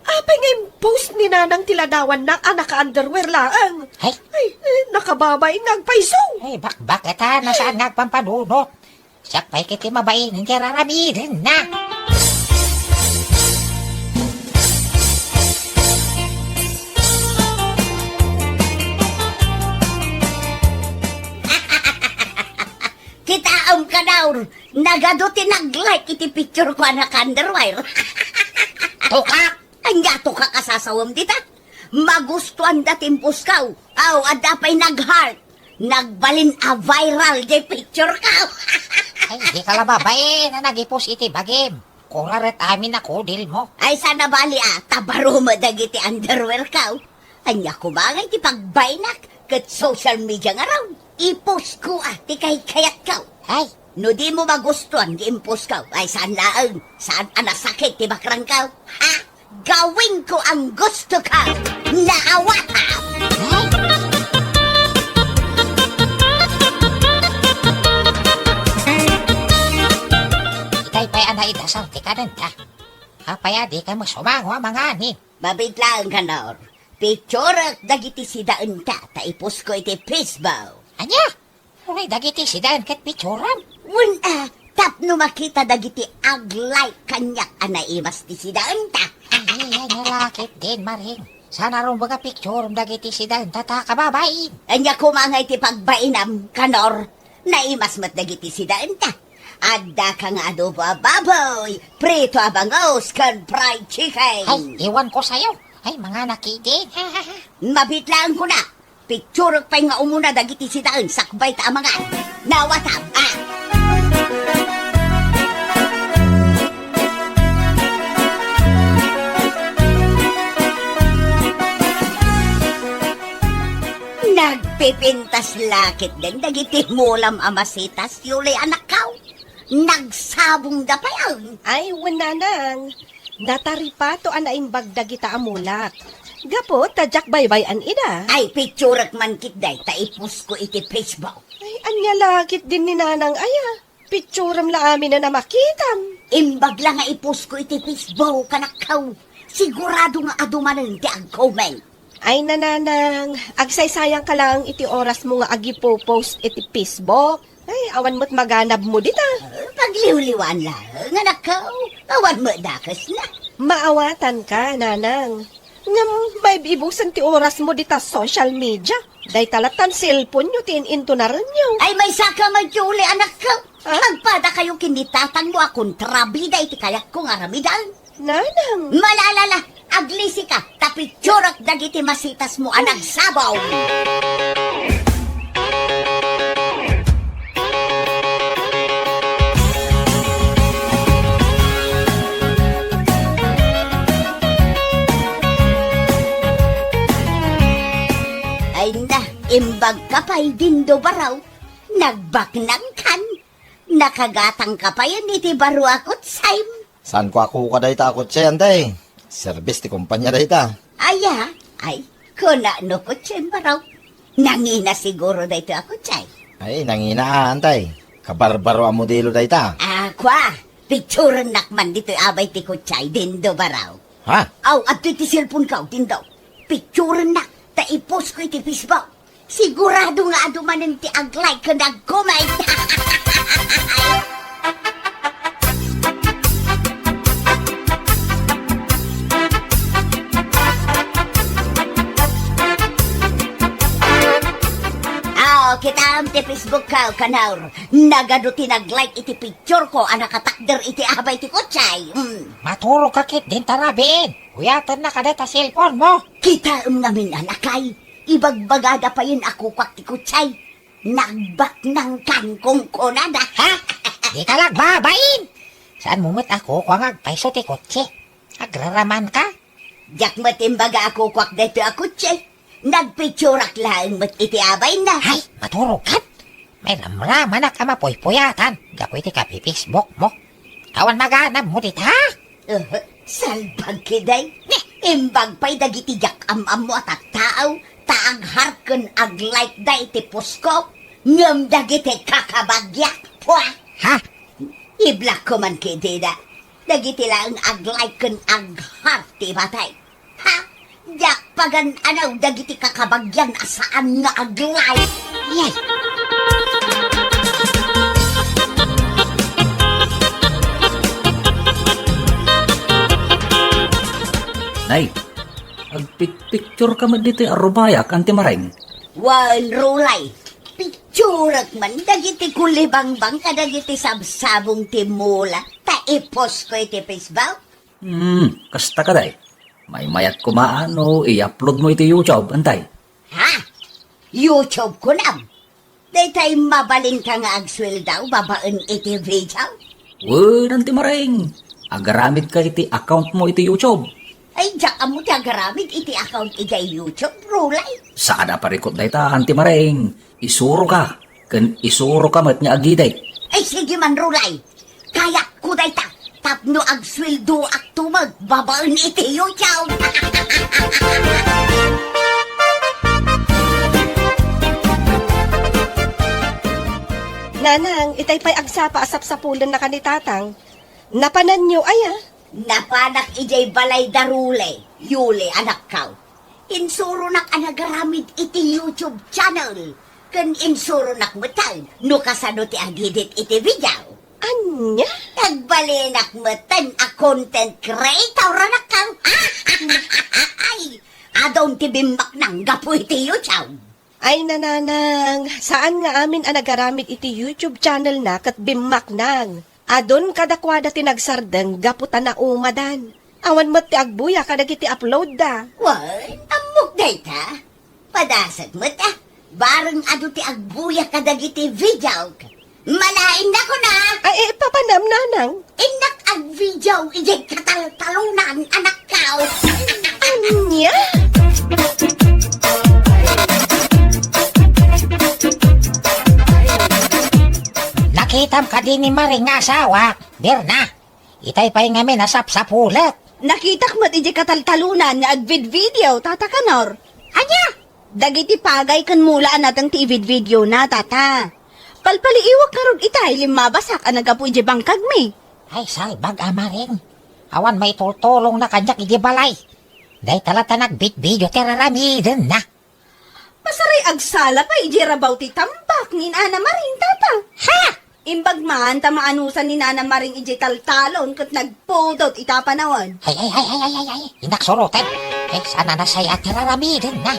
apay nga impost ni Nanang ti ladawanna a naka-underwear laeng? Ay. Ay, eh, nakababain nga agpayso. Ay, bakbak, eta, nasaan nga agpampadunot? Siak pay ket ti mabain nga raramidenna. Kitaem kano, nagadu ti nag-like iti picture ko a naka-underwear. Tukak! Ania tukak a sasawem dita? Magustuanda ti impost ko. Aw, adda pay nag-heart. Nagbalin a viral di picture ko. Ay, dika la babain a nag-ipost iti bagim. Kuraret amin a kudilmo. Ay, saan a bali a, ta baro met dagiti underwearko. Ania koma ngay ti pagbainak ket social media ngarud? I-postko a ti kaykayatko. Ay. No dimo magustuan ti i-postko, ay saan laeng, saan a nasakit ti bakrangko. Ha? Gawinko ang gusto ko. Naawatam! Itay pay a naidasar ti kanenta. Apay a dika met sumango a manganin? Mabiit laeng, Kanor. Picturek dagiti sidaenta ta i-postko iti Facebook. Ania? Uray dagiti sidaen ket picturam? Wen a, tapno makita dagiti ag-like kaniak a naimas ti sidaenta. Ay, ania la ketdin, Maring. Saan a rumbeng a picturem dagiti sidaenta ta kababain. Ania koma ngay ti pagbainam, Kanor? Naimas met dagiti sidaenta. Addaka nga adobo a baboy, prito a bangus, ken fried chicken. Ay, iwanko sayo. Ay, mangana ketdin. Mabiit laeng kuna. Picturek pay nga umuna dagiti sidaen sakbay ta amangan. Naawatam, a! Nagpipintas la ketdin dagiti mulam a masitas, Yuli, anakko. Nagsabongda pay, ay. Ay, wen, nanang. Nataripato a naimbag dagita a mulak. Gapu ta diak baybay-an ida. Ay, picturek man ketdi ta i-postko iti Facebook. Ay, ania la ketdin ni nanang aya? Picturem la aminen a makitam. Imbag la nga i-postko iti Facebook, anakko. Sigurado nga adu manen ti ag-comment. Ay, nanang, agsaysayangka laeng iti orasmo nga agipopost iti Facebook. Ay, awan met maganabmo dita. Pagliwliwaan laeng, anakko. Awan met dakesna. Maawatanka, nanang. Ngem, maibibusen ti orasmo dita social media. Dayta lattan cellphonenyo ti in-intonarenyo. Ay, maysaka met, Yuli, anakko. Ha? Agpadakayo ken ni tatangmo a kontrabida iti kayatko nga aramiden. Nanang. Malala, aglisika, ta picturek dagiti masitasmo a nagsabong. Ay na, imbagka pay, Dindo Baraw. Nagbaknangkan. Nakagatangka payen iti baro a kutsem. Saanko a kukua dayta a kutse, antay. Serbis ti kompania dayta. Aya, ay, kuna no kutsem, Baraw. Nangina siguro daytoy a kutse. Ay, nangina, antay. Kabarbaro a modelo dayta. A, kua, picturennak man ditoy abay ti kutse, Dindo, Baraw. Ha? Aw, adtoy ti cellphoneko, Dindo. Picturennak, ta i-postko iti Facebook. Sigurado nga adu manen ti ag-like ken ag-comment. Aw, kitaem ti Facebookko, Kanor. Nagadu ti nag-like iti pictureko a nakatakder iti abay ti kutsay. Mm. Maturogka ketdin ta rabiin. Uyatennak dayta cellphonemo. Kitaem ngamin a lakay. Ibagbagada payen a kukuak ti kutsay. Nagbaknangkan kunkunada, ha? Dika la agbabain! Saanmo met a kukua nga agpayso ti kutse? Agraramanka? Diak met imbaga a kukuak daytoy a kutse. Nagpicturak laeng met iti abayna. Ay, maturogkat! May ramramanak a mapuypuyatan gapu iti kapi-Facebookmo. Awan maganabmo dita? Uh, salbag ketdi. Imbag pay dagiti diak am-ammo a tattao, ta agheart ken ag-like da iti postko, ngem dagiti kakabagiak, pua! Ha? I-blockko man ketdida. Dagiti laeng ag-like ken ag-heart ti ibatek. Ha? Diak pagan-anaw dagiti kakabagian a saan nga ag-like. Yay! Nay, agpictureka met ditoy a rubayak, Auntie Mareng. Wen, Rulay, picturek man dagiti kulibangbang kadagiti sabsabong ti mula, ta i-postko iti Facebook. Hmm, kasta kadi. Maymayat koma no i-uploadmo iti YouTube, Antay. Ha? YouTube kunam? Daytay mabalinka nga agsueldo babaen iti video? Wen, Auntie Mareng. Agaramidka iti account mo iti YouTube. Ay, diak ammo ti agaramid iti account idiay YouTube, Rulay. Saan a parikut dayta, Auntie Maring. Isuroka, ken isuroka met nga agidik. Ay, sige man, Rulay. Kayatko dayta, tapno agsueldoak tumek babaen iti YouTube. Nanang, itay pay agsapa a sapsapulennaka ni Tatang. Napananyo aya? Napanak idiay balay da Rule, Yule, anakkaw. Insuronak a nagaramid iti YouTube channel, ken insuronak metten no kasano ti agidit iti video. Ania? Nagbalinak metten a content creator, anakkaw. Ay, adun ti bimmaknang gapu iti YouTube. Ay, nanang, saan nga amin a nagaramid iti YouTube channel na ket bimmaknang. Adun kadakuada ti nagsardeng gapu ta naumadan. Awan met ti agbuya kadagiti upload da. Wen, ammok dayta. Padasek met a. Bareng adu ti agbuya kadagiti video. Malainnak kuna. Ay, eh, papanam, nanang. Innak agvideo idiay kataltalunan, anakkaw. Ania? Nakitam kadi ni Maring nga asawak, Berna? Itay pay ngamin a sapsapulet. Nakitak met idiay kataltalunan nga agvidvideo, Tata Kanor. Ania? Dagiti pagay ken mula a nateng ti ividvideona, Tata. Palpaliiwak ngarud itay limmabasak a naggapu idiay bangkagmi. Ay, salbag a Maring. Awan maitultulongna kaniak idiay balay. Dayta latta nagvidvideo ti raramidenna. Masaray agsala pay idiay rabaw ti tambak ni Nana Maring, Tata. Ha? Imbag man ta maanusan ni Nana Maring idiay taltalon ket nagpudot ita panawen. Ay, ay, ay, ay, ay, ay, ay. Innak suroten. Ay, saan a nasayaat ti raramidenna?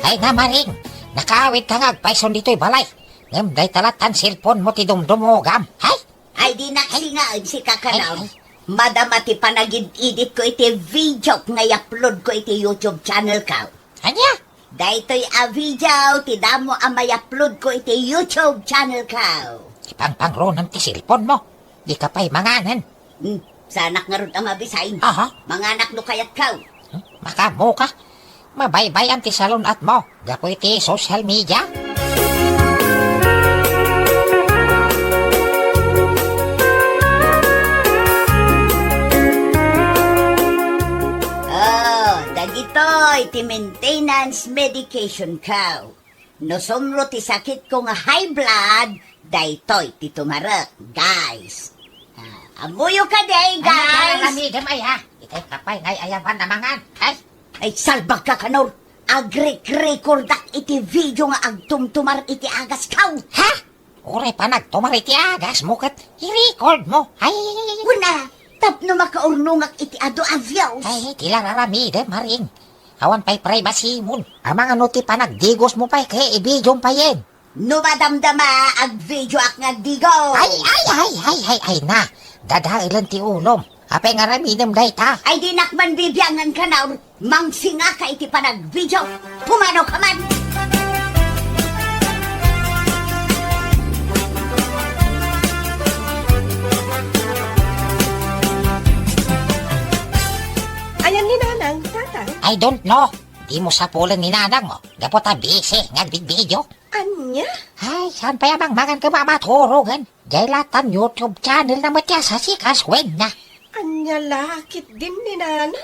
Ay, Nana Maring, nakaawidka nga agpayson ditoy balay. Ngem dayta lattan cellphone mo ti dumdumogam. Hay! Ay, dinak singaen, sika kanaw. Ay, ay. Madama ti panagid-edit ko iti video nga i-upload ko iti YouTube channel ko. Ania? Daytoy a video ti damo a may-upload ko iti YouTube channel ko. Ipangpangrunem ti cellphone mo. Dika pay manganen. Hmm, saanak ngarud a mabisain. Aha. Manganak no kayatko. Hmm, makaammoka. Mabaybay-am ti salun-at mo gapu iti social media. Oh, dagitoy ti maintenance medication ko. No sumro ti sakitko nga high blood, daytoy ti tumarek, guys. Ah, ammoyo kadi, guys? Ay, ay, ay, ay, ay, ha? Itay ka pay nga ay-ayaban a mangan, ay? Ay, salbagka, Kanor. Agrik-recordak iti video nga agtumtumar iti agasko. Ha? Uray panagtumar iti agasmo ket i-record mo. Ay, ay, ay, ay. Kuna, tapno makaurnongak iti adu a views. Ay, ti la raramidem, Maring. Awan pay privacy mo. Amangan no ti panagdigos mo pay, kaya i-video mo pay yen. No madamdama, agvideoak nga agdigos. Ay, ay, ay, ay, ay, ay na. Dadaelen ti ulom. Apay nga aramidem dayta? Ay, dinak man bibiangan, Kanor. Mangsingaka iti panagvideo. Pumano ka man? Ayan ni Nanang, Tatang. I don't know. Di mo sapulen ni Nanang mo. Gapu ta busy nga agvideo. Ania? Ay, saan pay a mangmangan ken mamaturogen? Diay lattan YouTube channel na met ti asasikas wenna. Ania la ketdin ni Nanang?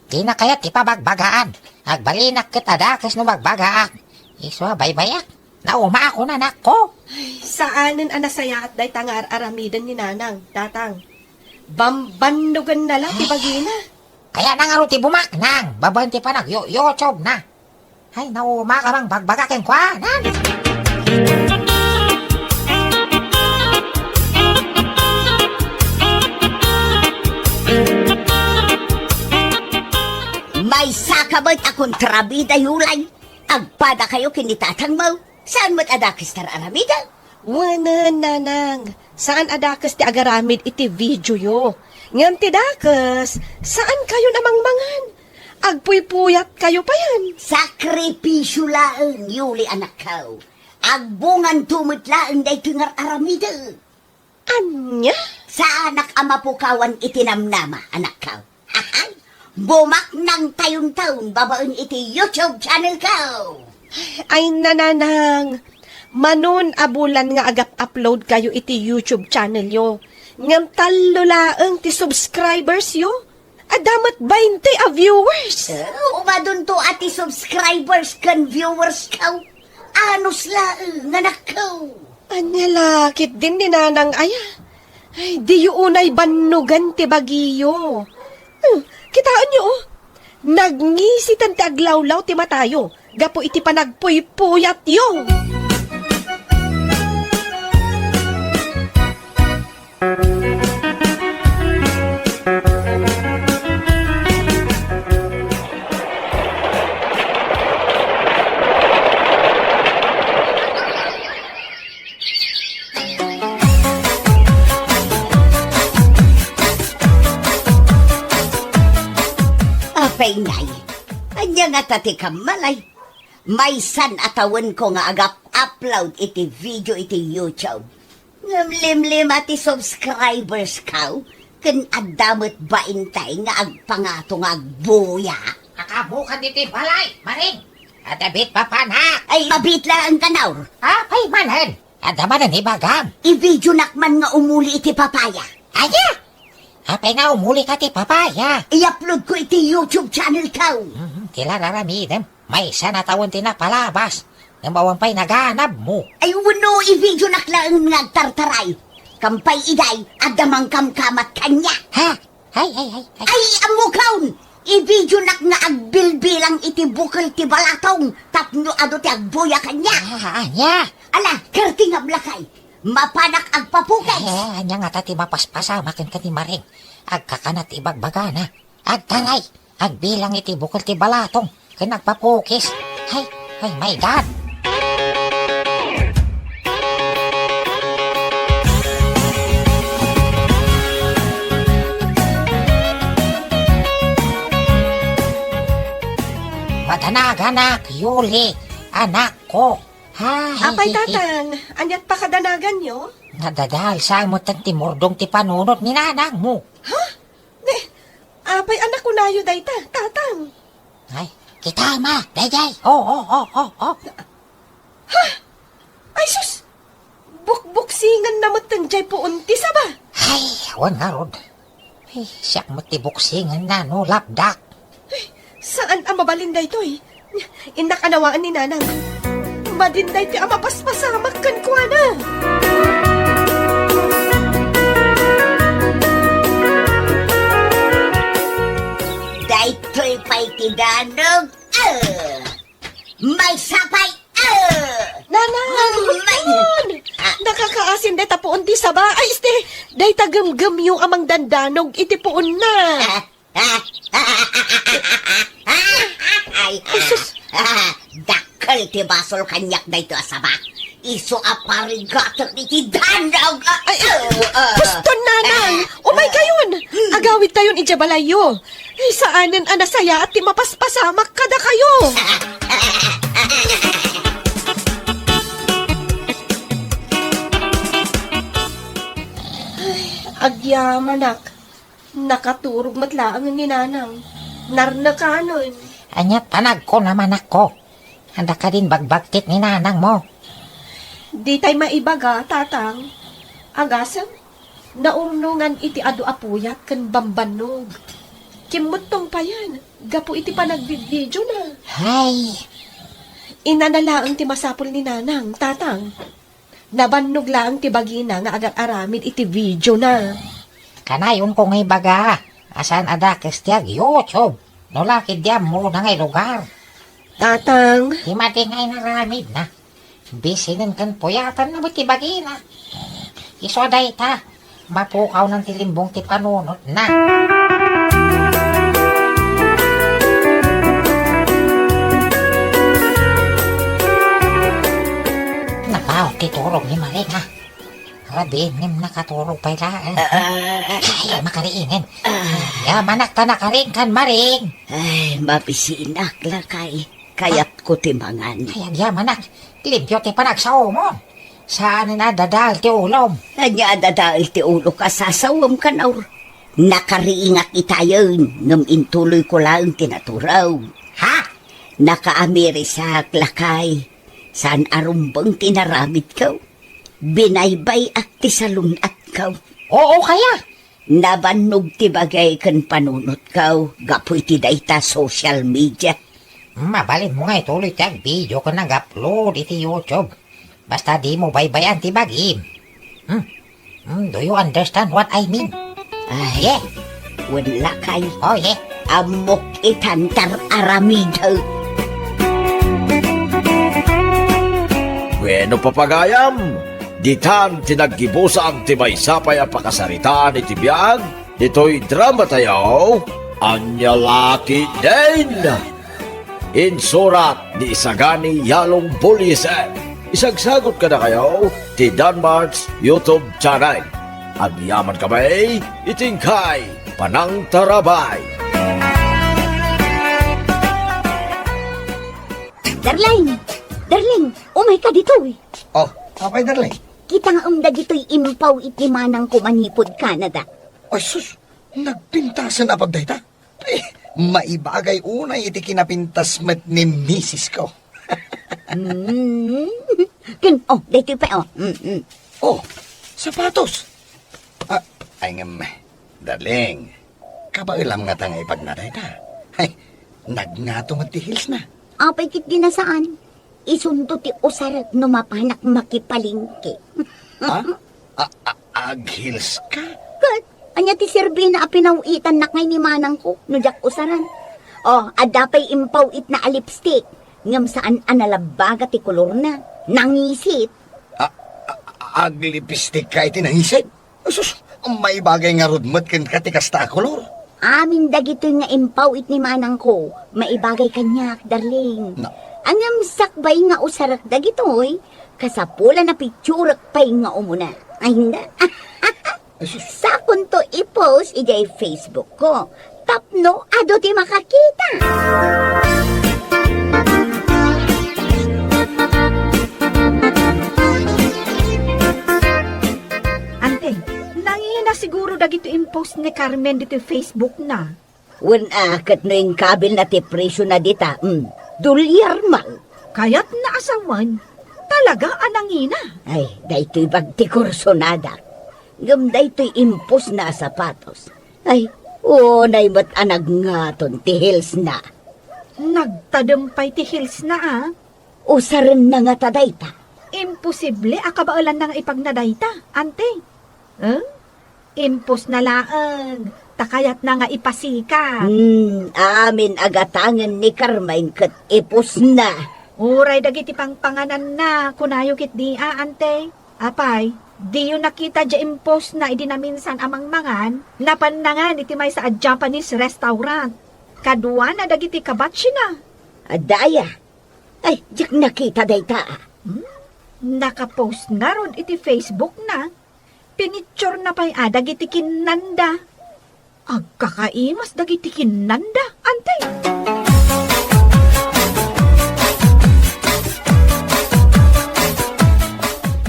Dina kayat ti pabagbagaan. Agbalinak ket a dakes no bagbagaak. Isu a baybayak. Naumaak, anakko. Ay, saanen a nasayaat dayta nga ar-aramiden ni Nanang, Tatang. Bambannogenna la ti bagina. Kayatna ngarud ti bumaknang babaen ti panag-yu-, YouTube na. Ay, nauma ka bang bagbaga kenkuana? Maysa ka met a kontrabida, Yulay. Agpadakayo ken ni tatangmo. Saan met a dakes ti ar-aramiden? Wen, Nanang, saan a dakes ti agaramid iti videoyo. Ngem ti dakes, saankayon a mangmangan. Agpuypuyatkayo payen. Sakripisio laeng, Yuli, anakko. Agbunganto met laeng daytoy nga ar-aramidek. Ania? Saanak a mapukawan iti namnama, anakko. Ahay, bumaknangtayonton babaen iti YouTube channelko. Ay, nananang, manon a bulan nga agap-uploadkayo iti YouTube channelyo. Ngem tallo laeng ti subscribersyo. Adda met bainte a viewers. Eh, umadonto a ti subscribers ken viewersko. Anus laeng, anakko. Ania la ketdin ni nanang aya? Ay, diyo unay bannogen ti bagiyo. Hmm, kitaenyo, oh. Nagngisitan ti aglawlaw ti matayo gapu iti panagpuypuyatyo. Apay, Nay, ania ngata ti kammalay? Maysan a tawenko nga agap-upload iti video iti YouTube. Ngem limlima ti subscribersko, ken adda met bainte nga agpangato nga agbuya. Akabukan iti balay, Maring. Adda biit papanak. Ay, mabiit laeng, Kanor. Apay manen? Adda manen ibagam. I-videonak man nga umuli iti papaya. Aya? Apay nga umulika ti papaya? I-uploadko iti YouTube channelko. Mhm, ti la ar-aramidem. Maysa a tawen ti napalabas, ngem awan pay naganabmo. Ay, wenno, i-videonak laeng nga agtartaray. Kampay idiay, adda mangkamkamat kaniak. Ha? Ay, ay, ay, ay. Ay, ammokon! I-videonak nga agbilbilang iti bukel ti balatong tapno adu ti agbuya kaniak. Ah, ania? Ala, kertingam lakay. Mapanak agpapukis. Eh, ania ngata ti mapaspasamak kenka ni Maring? Agkakana ti ibagbagana. Agtaray, agbilang iti bukel ti balatong, ken agpapukis. Hay, ay, my God! Madanaganak, Yuli, anakko. Hay, Apay, hi, hi. Tatang, ania't pakadanaganyo? Nadadalsa met ti murdong ti panunot ni nanangmo. Ha? Ne, apay a nakunayo dayta, Tatang? Ay, kita ma, daydiay. Oh, oh, oh, oh, oh. Ha? Ay, sus! Bukbuksinganna met diay puon ti saba. Ay, awan ngarud. Ay, siak met ti buksinganna no lapdak. Ay, saan a mabalin daytoy? Innak a nawaan ni Nanang. Madi daytoy a mapaspasamak kenkuana. Daytoy pay ti danog. Ah! Maysa pay. Ah! Nanang, Nanang! Ah! Nakakaasin dayta puon ti saba. Ay, este, dayta gemgemyo a mangdandanog iti puonna. Ah! Ay, ay, sus! Dakkel ti basol kaniak daytoy a saba. Isu a parigatek iti dandaw. Ay, ay, huston, Nanang! Umaykayon! Agawidtayon idiay balayyo. Ay, saanen a nasayaat ti mapaspasamak kadakayo. Ay, agyamanak. Nakaturog met laeng ni Nanang. Narnekanen. Ania panagko naman ako? Adda kadin bagbagtit ni Nanangmo? Ditay maibaga, Tatang. Agasem, naurnongan iti adu a puyat ken bambannog. Kimmuttong payen, gapu iti panagbibidiona. Hay! Inana laeng ti masapul ni Nanang, Tatang. Nabannog laeng ti bagina nga agar-aramid iti videona. Kanayonko nga ibaga a saan a dakes ti ag-YouTube no la ketdi ammona nga ilugar. Tatang. Ti madi nga inaramidna, bisinen ken puyatanna met ti bagina. Isu a dayta, mapukawnan ti limbong ti panunotna. Napaut ti turog ni Maring, a. Abi, ngem nakaturog pay laeng. Ah, ah, ah. Ay, makariingem. Ah. Ya, manak ta nakaring kan maring. Ay, mabisinak, lakay. Kayatko ti mangan. Ay, agya, manak. Limpio ti panagsaom. Saan a dadael ti ulom. Ania a dadael ti ulo ka, sasawem kan aur. Nakariingak itayen, ngem intuloyko laeng ti naturew. Ha? Nakaamirisak, lakay. Saan a rumbeng ti naramidko. Binaybay-ak ti salun-atko. Oo kaya? Nabannog ti bagay ken panunotko gapu iti dayta social media. Mabalinmo nga ituloy ti agvideo ken nag-upload iti YouTube. Basta dimo baybay-an ti bagim. Hmm? Hmm, do you understand what I mean? Ay, yeah. Wen lakay. Oh, yeah. Ammok itan tar-aramid. Bueno, papagayam, ditan ti naggibusang ti maysa pay a pakasaritaan iti biag ditoy drama tayo, Ania La Ketdin. Insurat ni Isagani Yalong Bulyesen. Isagsagot kadakayo ti Danmart's YouTube channel. Agyamankami iti inkay panangtarabay. Darling! Darling! Umayka ditoy! Oh, apay, darling? Kitaem dagitoy impaw-it ni manangko manipud Canada. Ay, sus! Nagpintasen a pagdayta? Eh, maibagay unay iti kinapintas met ni misisko. Mm. Ken, oh, daytoy pay, oh. Mm, mm. Oh, sapatos. Ah, ay ngem, darling, kabaelam ngata nga ipagna dayta? Ay, nagngato met ti heelsna. Apay ketdi a saan? Isunto ti usarek no mapanak makipalengke. Ha? A-, a-, agheelska? Ket, ania ti serbina a pinaw-itannak ngay ni manangko no diak usaran? Oh, adda pay impaw-itna a lipstick. Ngem saan a nalabbaga ti kolorna. Nangisit. A-, a-, aglipsticka iti nangisit? Sus, maibagay ngarud met kenka ti kasta a kolor. Amin dagitoy nga impaw-it ni manangko, maibagay kaniak, darling. Na- Ngem sakbay nga usarek dagitoy, kasapulan a picturek pay nga umuna. Ay, na. Ay, sus. Sakonto i-post idiay Facebook ko. Tapno adu ti makakita. Ante, nangina siguro dagiti impost ni Carmen ditoy Facebook-na. Wen a, ket no inkabilna ti presio na dita, mm, dolyar man. Kayatna a sawen, talaga a nangina. Ay, daytoy bag ti kursonadak. Ngem daytoy impostna a sapatos. Ay, unay met a nagngaton ti heelsna. Nagtadem pay ti heelsna, a? Usarenna ngata dayta? Imposible a kabaelanna nga ipagna dayta, ante. Eh? Impostna laeng, ta kayatna nga ipasikat. Hmm, amin a gatangen ni Carmen ket ipostna. Uray dagiti pangpangananna, kunayo ketdi a, ante. Apay, diyo nakita diay impostna idi naminsan a mangmangan? Napanna ngan iti maysa a Japanese restaurant. Kaduana dagiti kabatsina. Adda aya? Ay, diak nakita dayta, a. Hmm? Nakapost ngarud iti Facebook-na. Pinicturena pay a dagiti kinnanda. Agkakaimas dagiti kinnanda, ante.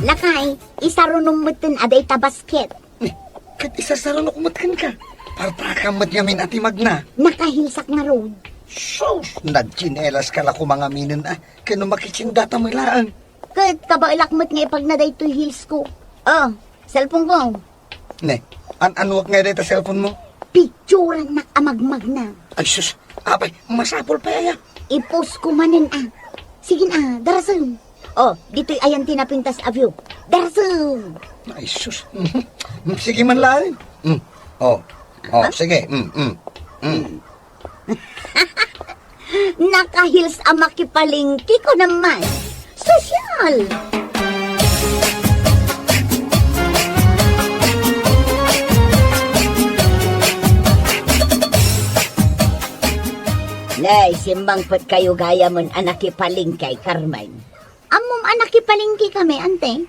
Lakay, isarunom metten a dayta basket. Ni, ket isasarunok met kenka. Partakam met ngamin a ti magna. Nakaheelsak ngarud. Sus, nagtsinelas ka la koma ngaminen a, ken no makitsindata met laeng. Ket kabaelak met nga ipagna daytoy heels ko. Oh, cellphone ko. Ne, an-anuak ngay dayta cellphone mo? Picturannak a magmagna. Ay sus, apay, masapul pay aya. I-post ko manen a. Sige na, darasem. Oh, ditoy ayan ti napintas a view. Darasem! Ay sus. Sige man laeng. Mm. Oh. Oh, sige. Mm, mm. Mm. Naka-heels a makipalengke ko naman. Sosyal! Nay, simmangpet kayo gayamen a nakipalengke, Carmen. Ammom a nakipalengke kami, ante?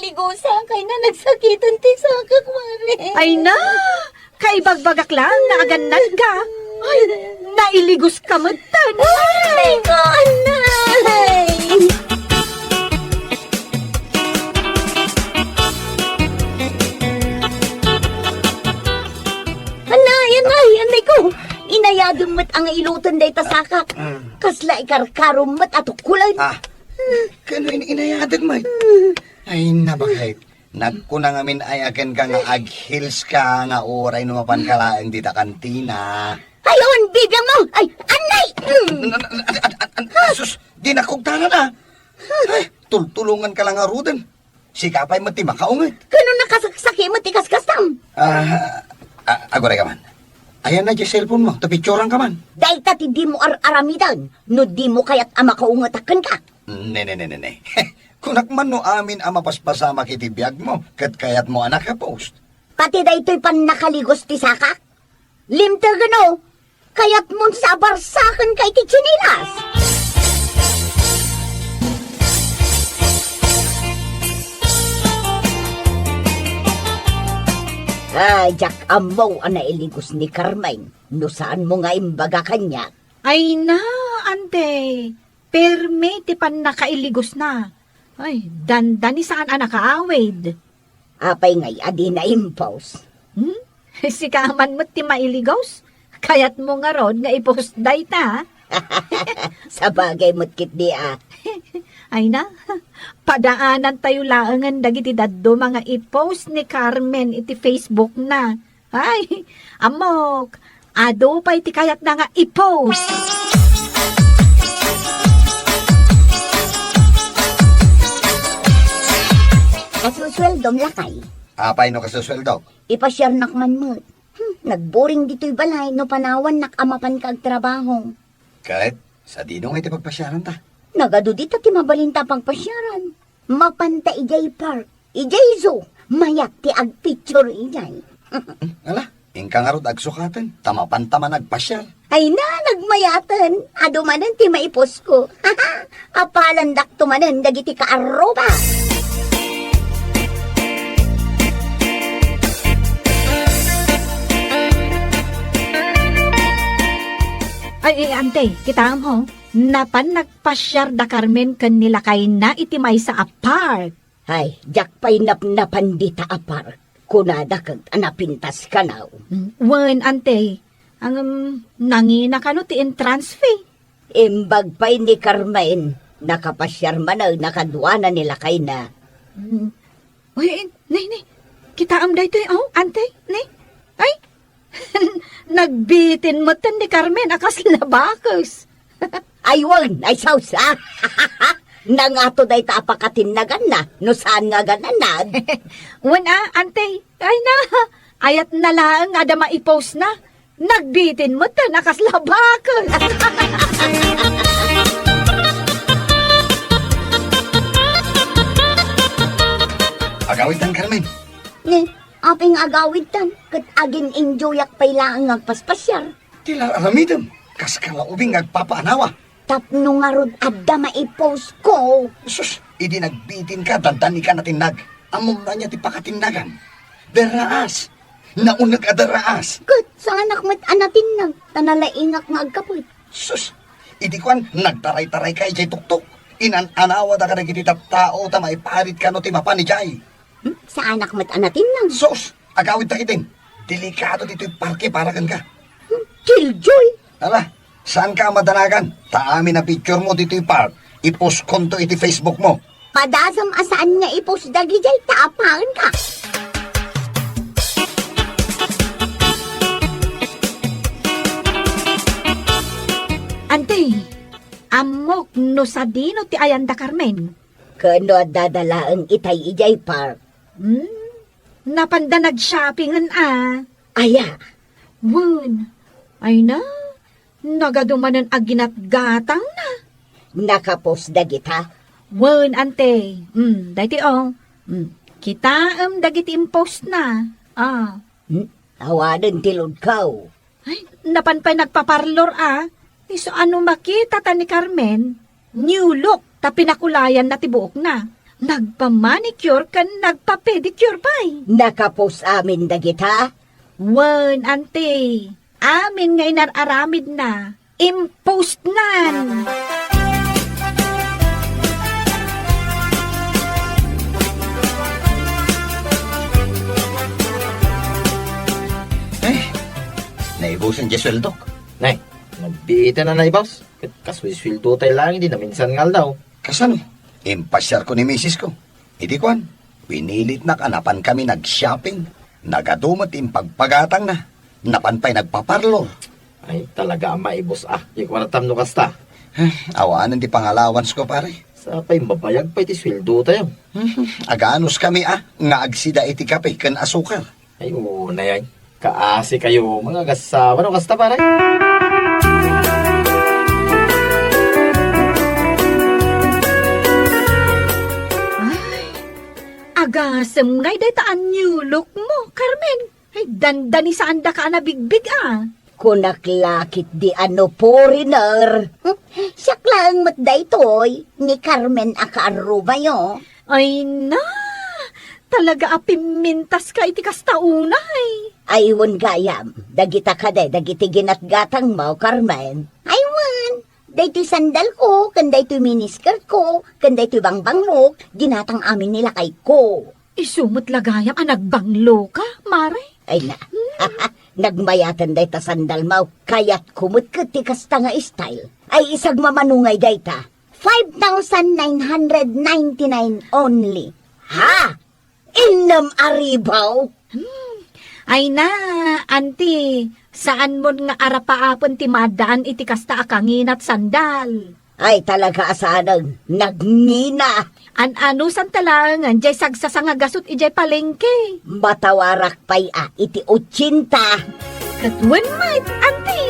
nailigosakay na nagsakiten ti sakak, Mare. Ay na! Kaibagbagak lang nga agannadka. Ay, nailigoska metten. Ay, ko, anay! Anay, anay, anay ko. Inayadem met a nga iloten dayta sakak. Mm. Kasla ikarkarom met a tukkolen. Ah, kano in-, inayadem met? Ay, nabakit. Nagkuna ngamin ay a kenka nga ag-heels ka nga uray no mapanka laeng dita kantina. Ay, awan bibiang mo! Ay, anay! Mm. An-, an-, an-, an-, an-, an-, sus, di nakugtanan, ah. Ay, tultulongan ka lang ngaruden. Sika pay met ti makaunget. Kano nakasaksaki met ti kaskastam? Ah, ah, aguray ka man. Ayan na di cellphone mo, tapicturan ka man. Dayta ti di mo ar-aramiden, no di mo kayat a makaunget a kenka. Ne, ne, ne, ne, ne. Kunak man no amin a mapaspasamak iti biag mo, ket kayat mo a naka-post. Pati daytoy pannakaligos ti sakak? Limtegen, no? Kayat mon sa abarsaken ka iti tsinelas? Ay, diak ammo a nailigos ni Carmen no saan mo nga imbaga kaniak. Ay na, ante. Permi ti pannakailigosna. Ay, dandani saan a nakaawid. Apay ngay a di naimpos? Hmm? Sika man met ti mailigos? Kayat mo ngarud nga i-post dayta, ha? Sabagay met ketdi, a. Ay na, padaanantayo laengen dagiti dadduma nga i-post ni Carmen iti Facebook na. Ay, ammok, adu pay ti kayatna nga i-post. Kasusueldom, lakay. Apay no kasusueldok? Ipasiarnak man met. Hmm, nagboring ditoy balay no panawannak a mapanka agtrabaho. Ket, sadino ngay ti pagpasiaranta? Nagadu dita ti mabalinta a pagpasiaran. Mapanta idiay park. Idiay zoo. Mayat ti agpicture idiay. Hmm, ala, inka ngarud agsukaten, ta mapanta man agpasiar. Ay na, nagmayaten. Adu manen ti maiposko. Apalandakto manen dagiti kaarruba. Ay, eh, ante, kitaem ho. Napan nagpasiar da Carmen ken ni lakayna iti maysa a park. Ay, diak pay napnapan dita a park. Kunada ket a napintas kano. Mm, wen, ante. Ngem, nangina kano ti entrance fee? Imbag pay ni Carmen, nakapasiar manen a kaduana ni lakayna. Mm. Uy, eh, ne, ne. Kitaem daytoy, oh, ante, ne. Ay, nagbitin metten ni Carmen a kasla bakes. Ay, wen, ay, sausa. Nangato dayta a pakatinnaganna, no saan nga agananag. Wen a, ante, ay na, ayatna laeng a adda maipost na. Nagbitin metten a kasla bakes. Carmen. Ni, apay nga agawidtan, ket agin-enjoyak pay laeng nga agpaspasiar. Ti la aramidem, kas ka la ubing nga agpapaanawa. Tapno ngarud adda maipost ko. Sus, idi nagbitin ka, dandani ka natinnag. Ammom ania ti pakatinnagam? Derraas. Nauneg a derraas. Ket saanak met a natinnag, ta nalaingak nga agkapet. Sus, idi kuan, nagtaray-taray ka idiay tuktok. Inan-anawada kadagiti tattao ta maiparit kano ti mapan idiay. Hmm? Saanak met a natinnag. Sus, agawidta ketdin. Delikado ditoy parke para kenka. Hmm, Killjoy! Ala, saanka a madanagan? Ta amin a picture mo ditoy park, ipostkonto iti Facebook mo. Padasem a saan nga ipost dagidiay ta apaenka. Anti, ammok no sadino ti ayanda Carmen. Ken no addada laeng itay idiay park. Hmm? Napanda nag-shoppingen a. Aya? Wen. Ay na, nagadu manen a ginatgatangna. Nakapost dagita? Wen, ante. Hmm, daytoy, o. Hmm, kitaem dagiti impostna. Ah. Hmm, awanen ti loadkaw. Ay, napan pay nagpaparlor a. Isu a no makitata ni Carmen, new look ta pinakulayanna ti buokna. Nagpa-manicure ken nagpa-pedicure pay. Nakapost amin dagita? Wen, ante. Amin nga inar-aramidna, impostnan. Eh, naibusen diay sueldok. Nay, nagbiiten a naibaus. Ket kas sueldo tay laeng idi naminsan nga aldaw. Kasano? Impasiarko ni misis ko. Idi kuan, pinilitnak a napan kami nag-shopping. Nagadu met ti impagpagatangna. Napan pay nagpaparlor. Ay, talaga a maibus a ti kuartam no kasta. Eh, awanen ti pangalawansko, pare. Sapay mabayag pay ti sueldo tayo. Hmm, aganus kami a, nga agsida iti kape ken asukar. Ay, unay, ay. Kaasi kayo, mga agasawa, no kasta, pare? Ay, agasem ngay dayta a new look mo, Carmen. Ay, dandani saandaka a nabigbig a. Kunak la ketdi a no foreigner. Hmm? Siak laeng met daytoy, ni Carmen a kaarrubayo. Ay na, talaga a pimmintaska iti kasta unay. Ay, wen gayam, dagita kadi dagiti ginatgatangmo, Carmen. Ay, wen, daytoy sandalko, ken daytoy miniskirtko, ken daytoy bangbanglok, ginatang amin ni lakayko. Isu met la gayam a nagbangloka, mare. Ay na, nagmayaten dayta sandalmo. Kayatko met ket ti kasta nga style. Ay, isagmamano ngay dayta. Five thousand nine hundred ninety-nine only. Ha? Innem a ribu? Hmm. Ay na, anti, saanmon nga arapaapen ti maaddaan iti kasta a kanginat sandal? Ay, talaga a saanen, nagngina. An-anusanta laengen diay sagsasanga gasut idiay palengke. Matawarak pay a iti otsenta. Ket wen met, anti.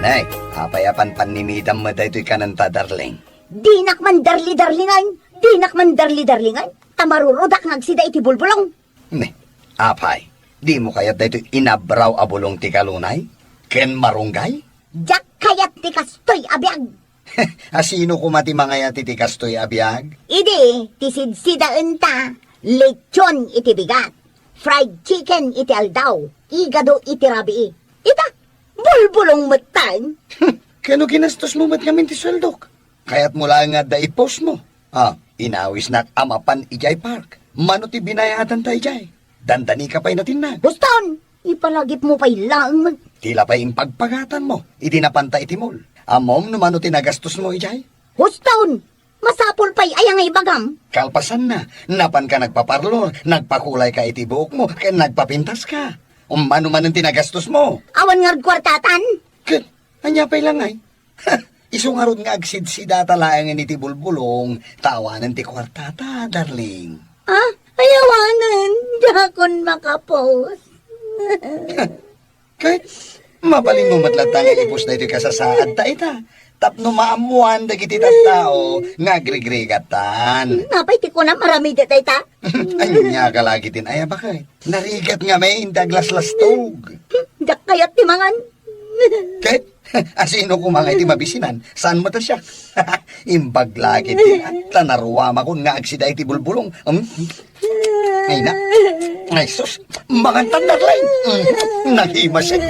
Nay, apay a panpannimidam met daytoy kanenta, darling? Dinak mandarli-darlingan, dinak mandarli-darlingan, ta marurudak nga agsida iti bulbulong. Ne, apay, dimo kayat daytoy inabraw a bulong ti kalunay? Ken marunggay? Diak kayat ti kastoy a biag. Asino koma ti mangayat iti kastoy a biag? Idi, ti sidsidaenta, lechon iti bigat, fried chicken iti aldaw, igado iti rabii. Ita, bulbulong metten. Kano ginastosmo met ngamin ti sueldok? Kayatmo laeng nga adda ipostmo? Ah, inawisnak a mapan idiay park. Mano ti binayadanta idiay? Dandanika pay natinnag. Huston! Ipalagipmo pay laeng met. Ti la pay impagpagatanmo idi napanta iti mall. Ammom no mano ti nagastosmo idiay? Huston! Masapul pay aya nga ibagam? Kalpasanna, napanka nagpaparlor, nagpakulayka iti buokmo, ken nagpapintaska. Mano manen ti nagastosmo? Awan ngarud kuartatan? Ket, ania pay la ngay? Isu ngarud nga agsidsidata laengen iti bulbulong, ta awanen ti kuartata, darling. Ah, ay awanen, diakon makapos. Ket, Mabalinmo met latta nga i-post daytoy kasasaadta ita. Tapno maammoan dagiti tattao nga agrigrigattan. Napay ti kunam, aramid dayta? Ania ka lagi tin aya, baket? Narigat ngamin ti aglaslastog. Diak kayat ti mangan. Ket, asino koma nga iti mabisinan? Saan met a siak? Imbag lagi ti, ta naruamakon nga agsida iti bulbulong. Hmm? Ay na. Ay, sus. Mangantan, darling. Hmm. Naghimasik.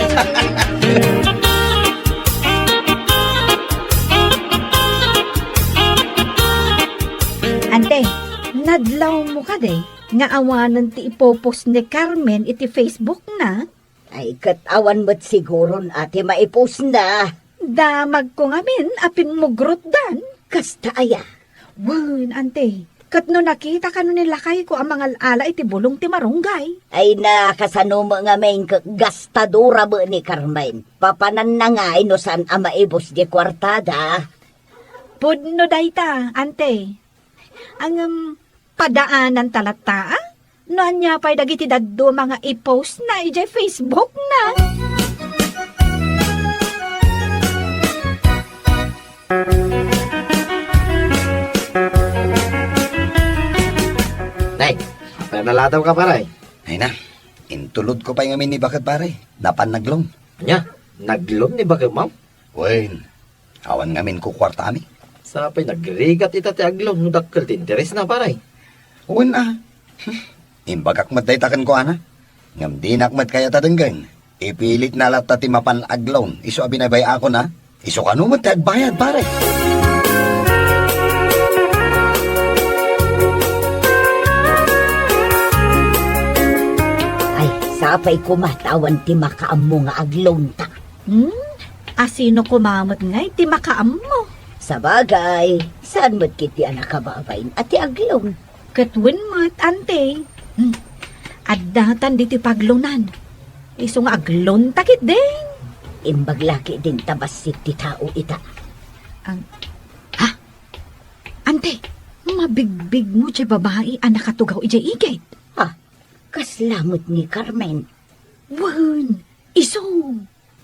Ante, nadlawmo kadi nga awanen ti ipopost ni Carmen iti Facebook na? Ay, ket awan met siguron a ti maipostna. Damagko ngamin a pimmugrotdan. Kasta aya? Wen, ante. Ket no nakita kano ni lakayko a mangal-ala iti bulong ti marunggay. Ay na, kasano met ngamin ket gastadora met ni Carmen. Papananna ngay no saan a maibus di kuartada. Pudno dayta, ante. Ngem, padaananta latta, a? No ania pay dagiti dadduma nga i-post na idiay Facebook na? Nay, pananaladaw ka, pare? Ay na, intulod ko pay ngamin ni baket, pare. Napan nag-loan. Ania? Nag-loan ni baket, ma'am? Wen, awan ngamin kukuartami. Sapay nagrigat ita ti agloan no dakkel ti interes na, pare. Wen a. Imbagak met dayta kenkuana. Ngem dinak met kayat a denggen. Ipilitna latta ti mapan agloan, isu a binaybay-akon a. Isu kano met ti agbayad, pare. Ay, sapay koma ta awan ti makaammo nga agloan ta. Hmm? Asino koma met ngay ti makaammo? Sabagay, saan met ketdi a nakababain a ti agloan? Ket wen met, ante. Hmm. Addatan ditoy pagloanan. Isu nga agloan ta ketdin. Imbag la ketdin ta bassit ti tao ita. Ang, ha? Ante, mabigbigmo diay babai a nakatugaw idiay igid. Ha? Kasla met ni Carmen? Wen, isu.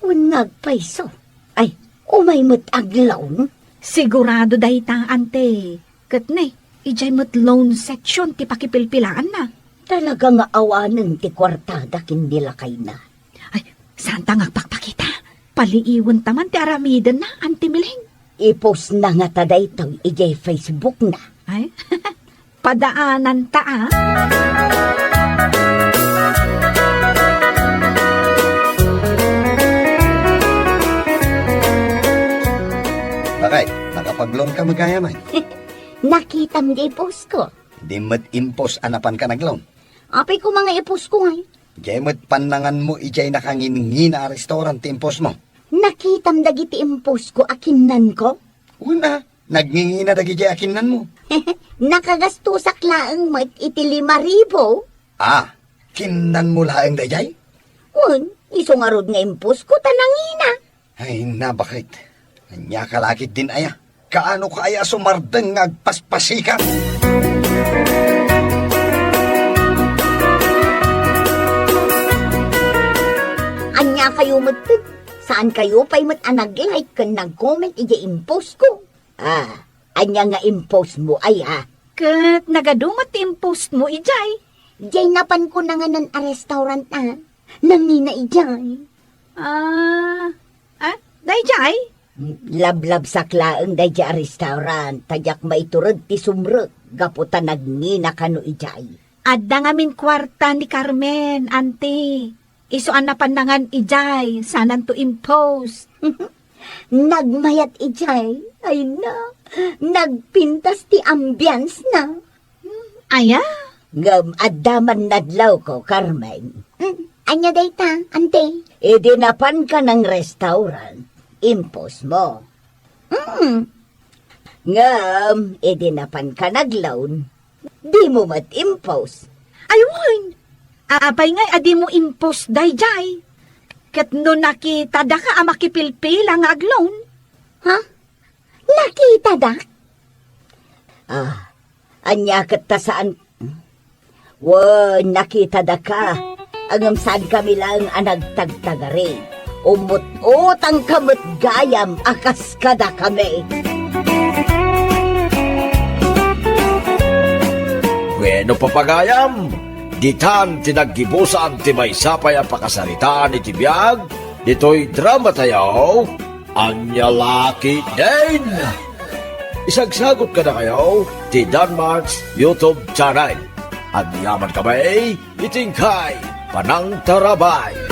Wen nga agpayso. Ay, umay met agloan? Sigurado dayta, ante. Ket ne, idiay met loan section ti pakipilpilaanna. Talaga nga awanen ti kuartada ken ni lakayna. Ay, saanta nga agpakpakita. Paliiwenta man ti aramidenna, Ante Miling. I-post na ngata daytoy idiay Facebook na. Ay, padaananta, a. Bakit? Nakapag-loan ka met gayam? Nakitam di post ko. Di met impos a napan ka nag-loan. Apay koma nga i-post ko ngay? Diay met pannanganmo idiay nakangingina a restaurant ti impos mo. Nakitam dagiti impos ko a kinnanko? Una, nagngingina dagidiay a kinnanmo. Nakagastosak laeng met iti lima ribu. Ah, kinnanmo laeng daydiay? Wen, isu ngarud nga impos ko ta nangina. Ay, nabakit. Ania ka lakit din aya? Kaano ka aya sumardeng nga agpaspasikat? Ania kayo met? Saan kayo pay met a nag-like ken nag-comment idiay impos ko? Ah, ania nga impos mo aya? Ket nagadu met ti impos mo idiay? Diay napan ko nanganan a restaurant a. Nangina idiay. Ah, ah, daydiay? Lablabsak laeng daydiay a restaurant, ta diak maitured ti sumrek gapu ta nangina kano idiay. Adda ngamin kuarta ni Carmen, ante. Isu a napan nangan idiay, sananto impos. Nagmayat idiay, ay na, nagpintas ti ambience na. Aya? Ngem adda man nadlawko, Carmen. Mm, ania dayta, ante? Idi napan ka nang restaurant, impos mo. Mm. Ngem, idi napan ka nag-loan, dimo met impos. Ay, wen. Apay ngay a dimo impos daydiay? Ket no nakitada ka a makipilpila nga ag-loan? Ha? Nakitada? Ah, ania ket ta saan? Wen, nakitada ka. Ngem saan kami laeng a nagtagtagari. Umut-utangka met gayam a kas kadakami. Wenno, papagayam, ditan ti naggibusan ti maysa pay a pakasaritaan iti biag ditoy dramatayo, Ania La Ketdin. Isagsagot kadakayo ti Danmark's YouTube channel. Agyamankami iti inkay panangtarabay.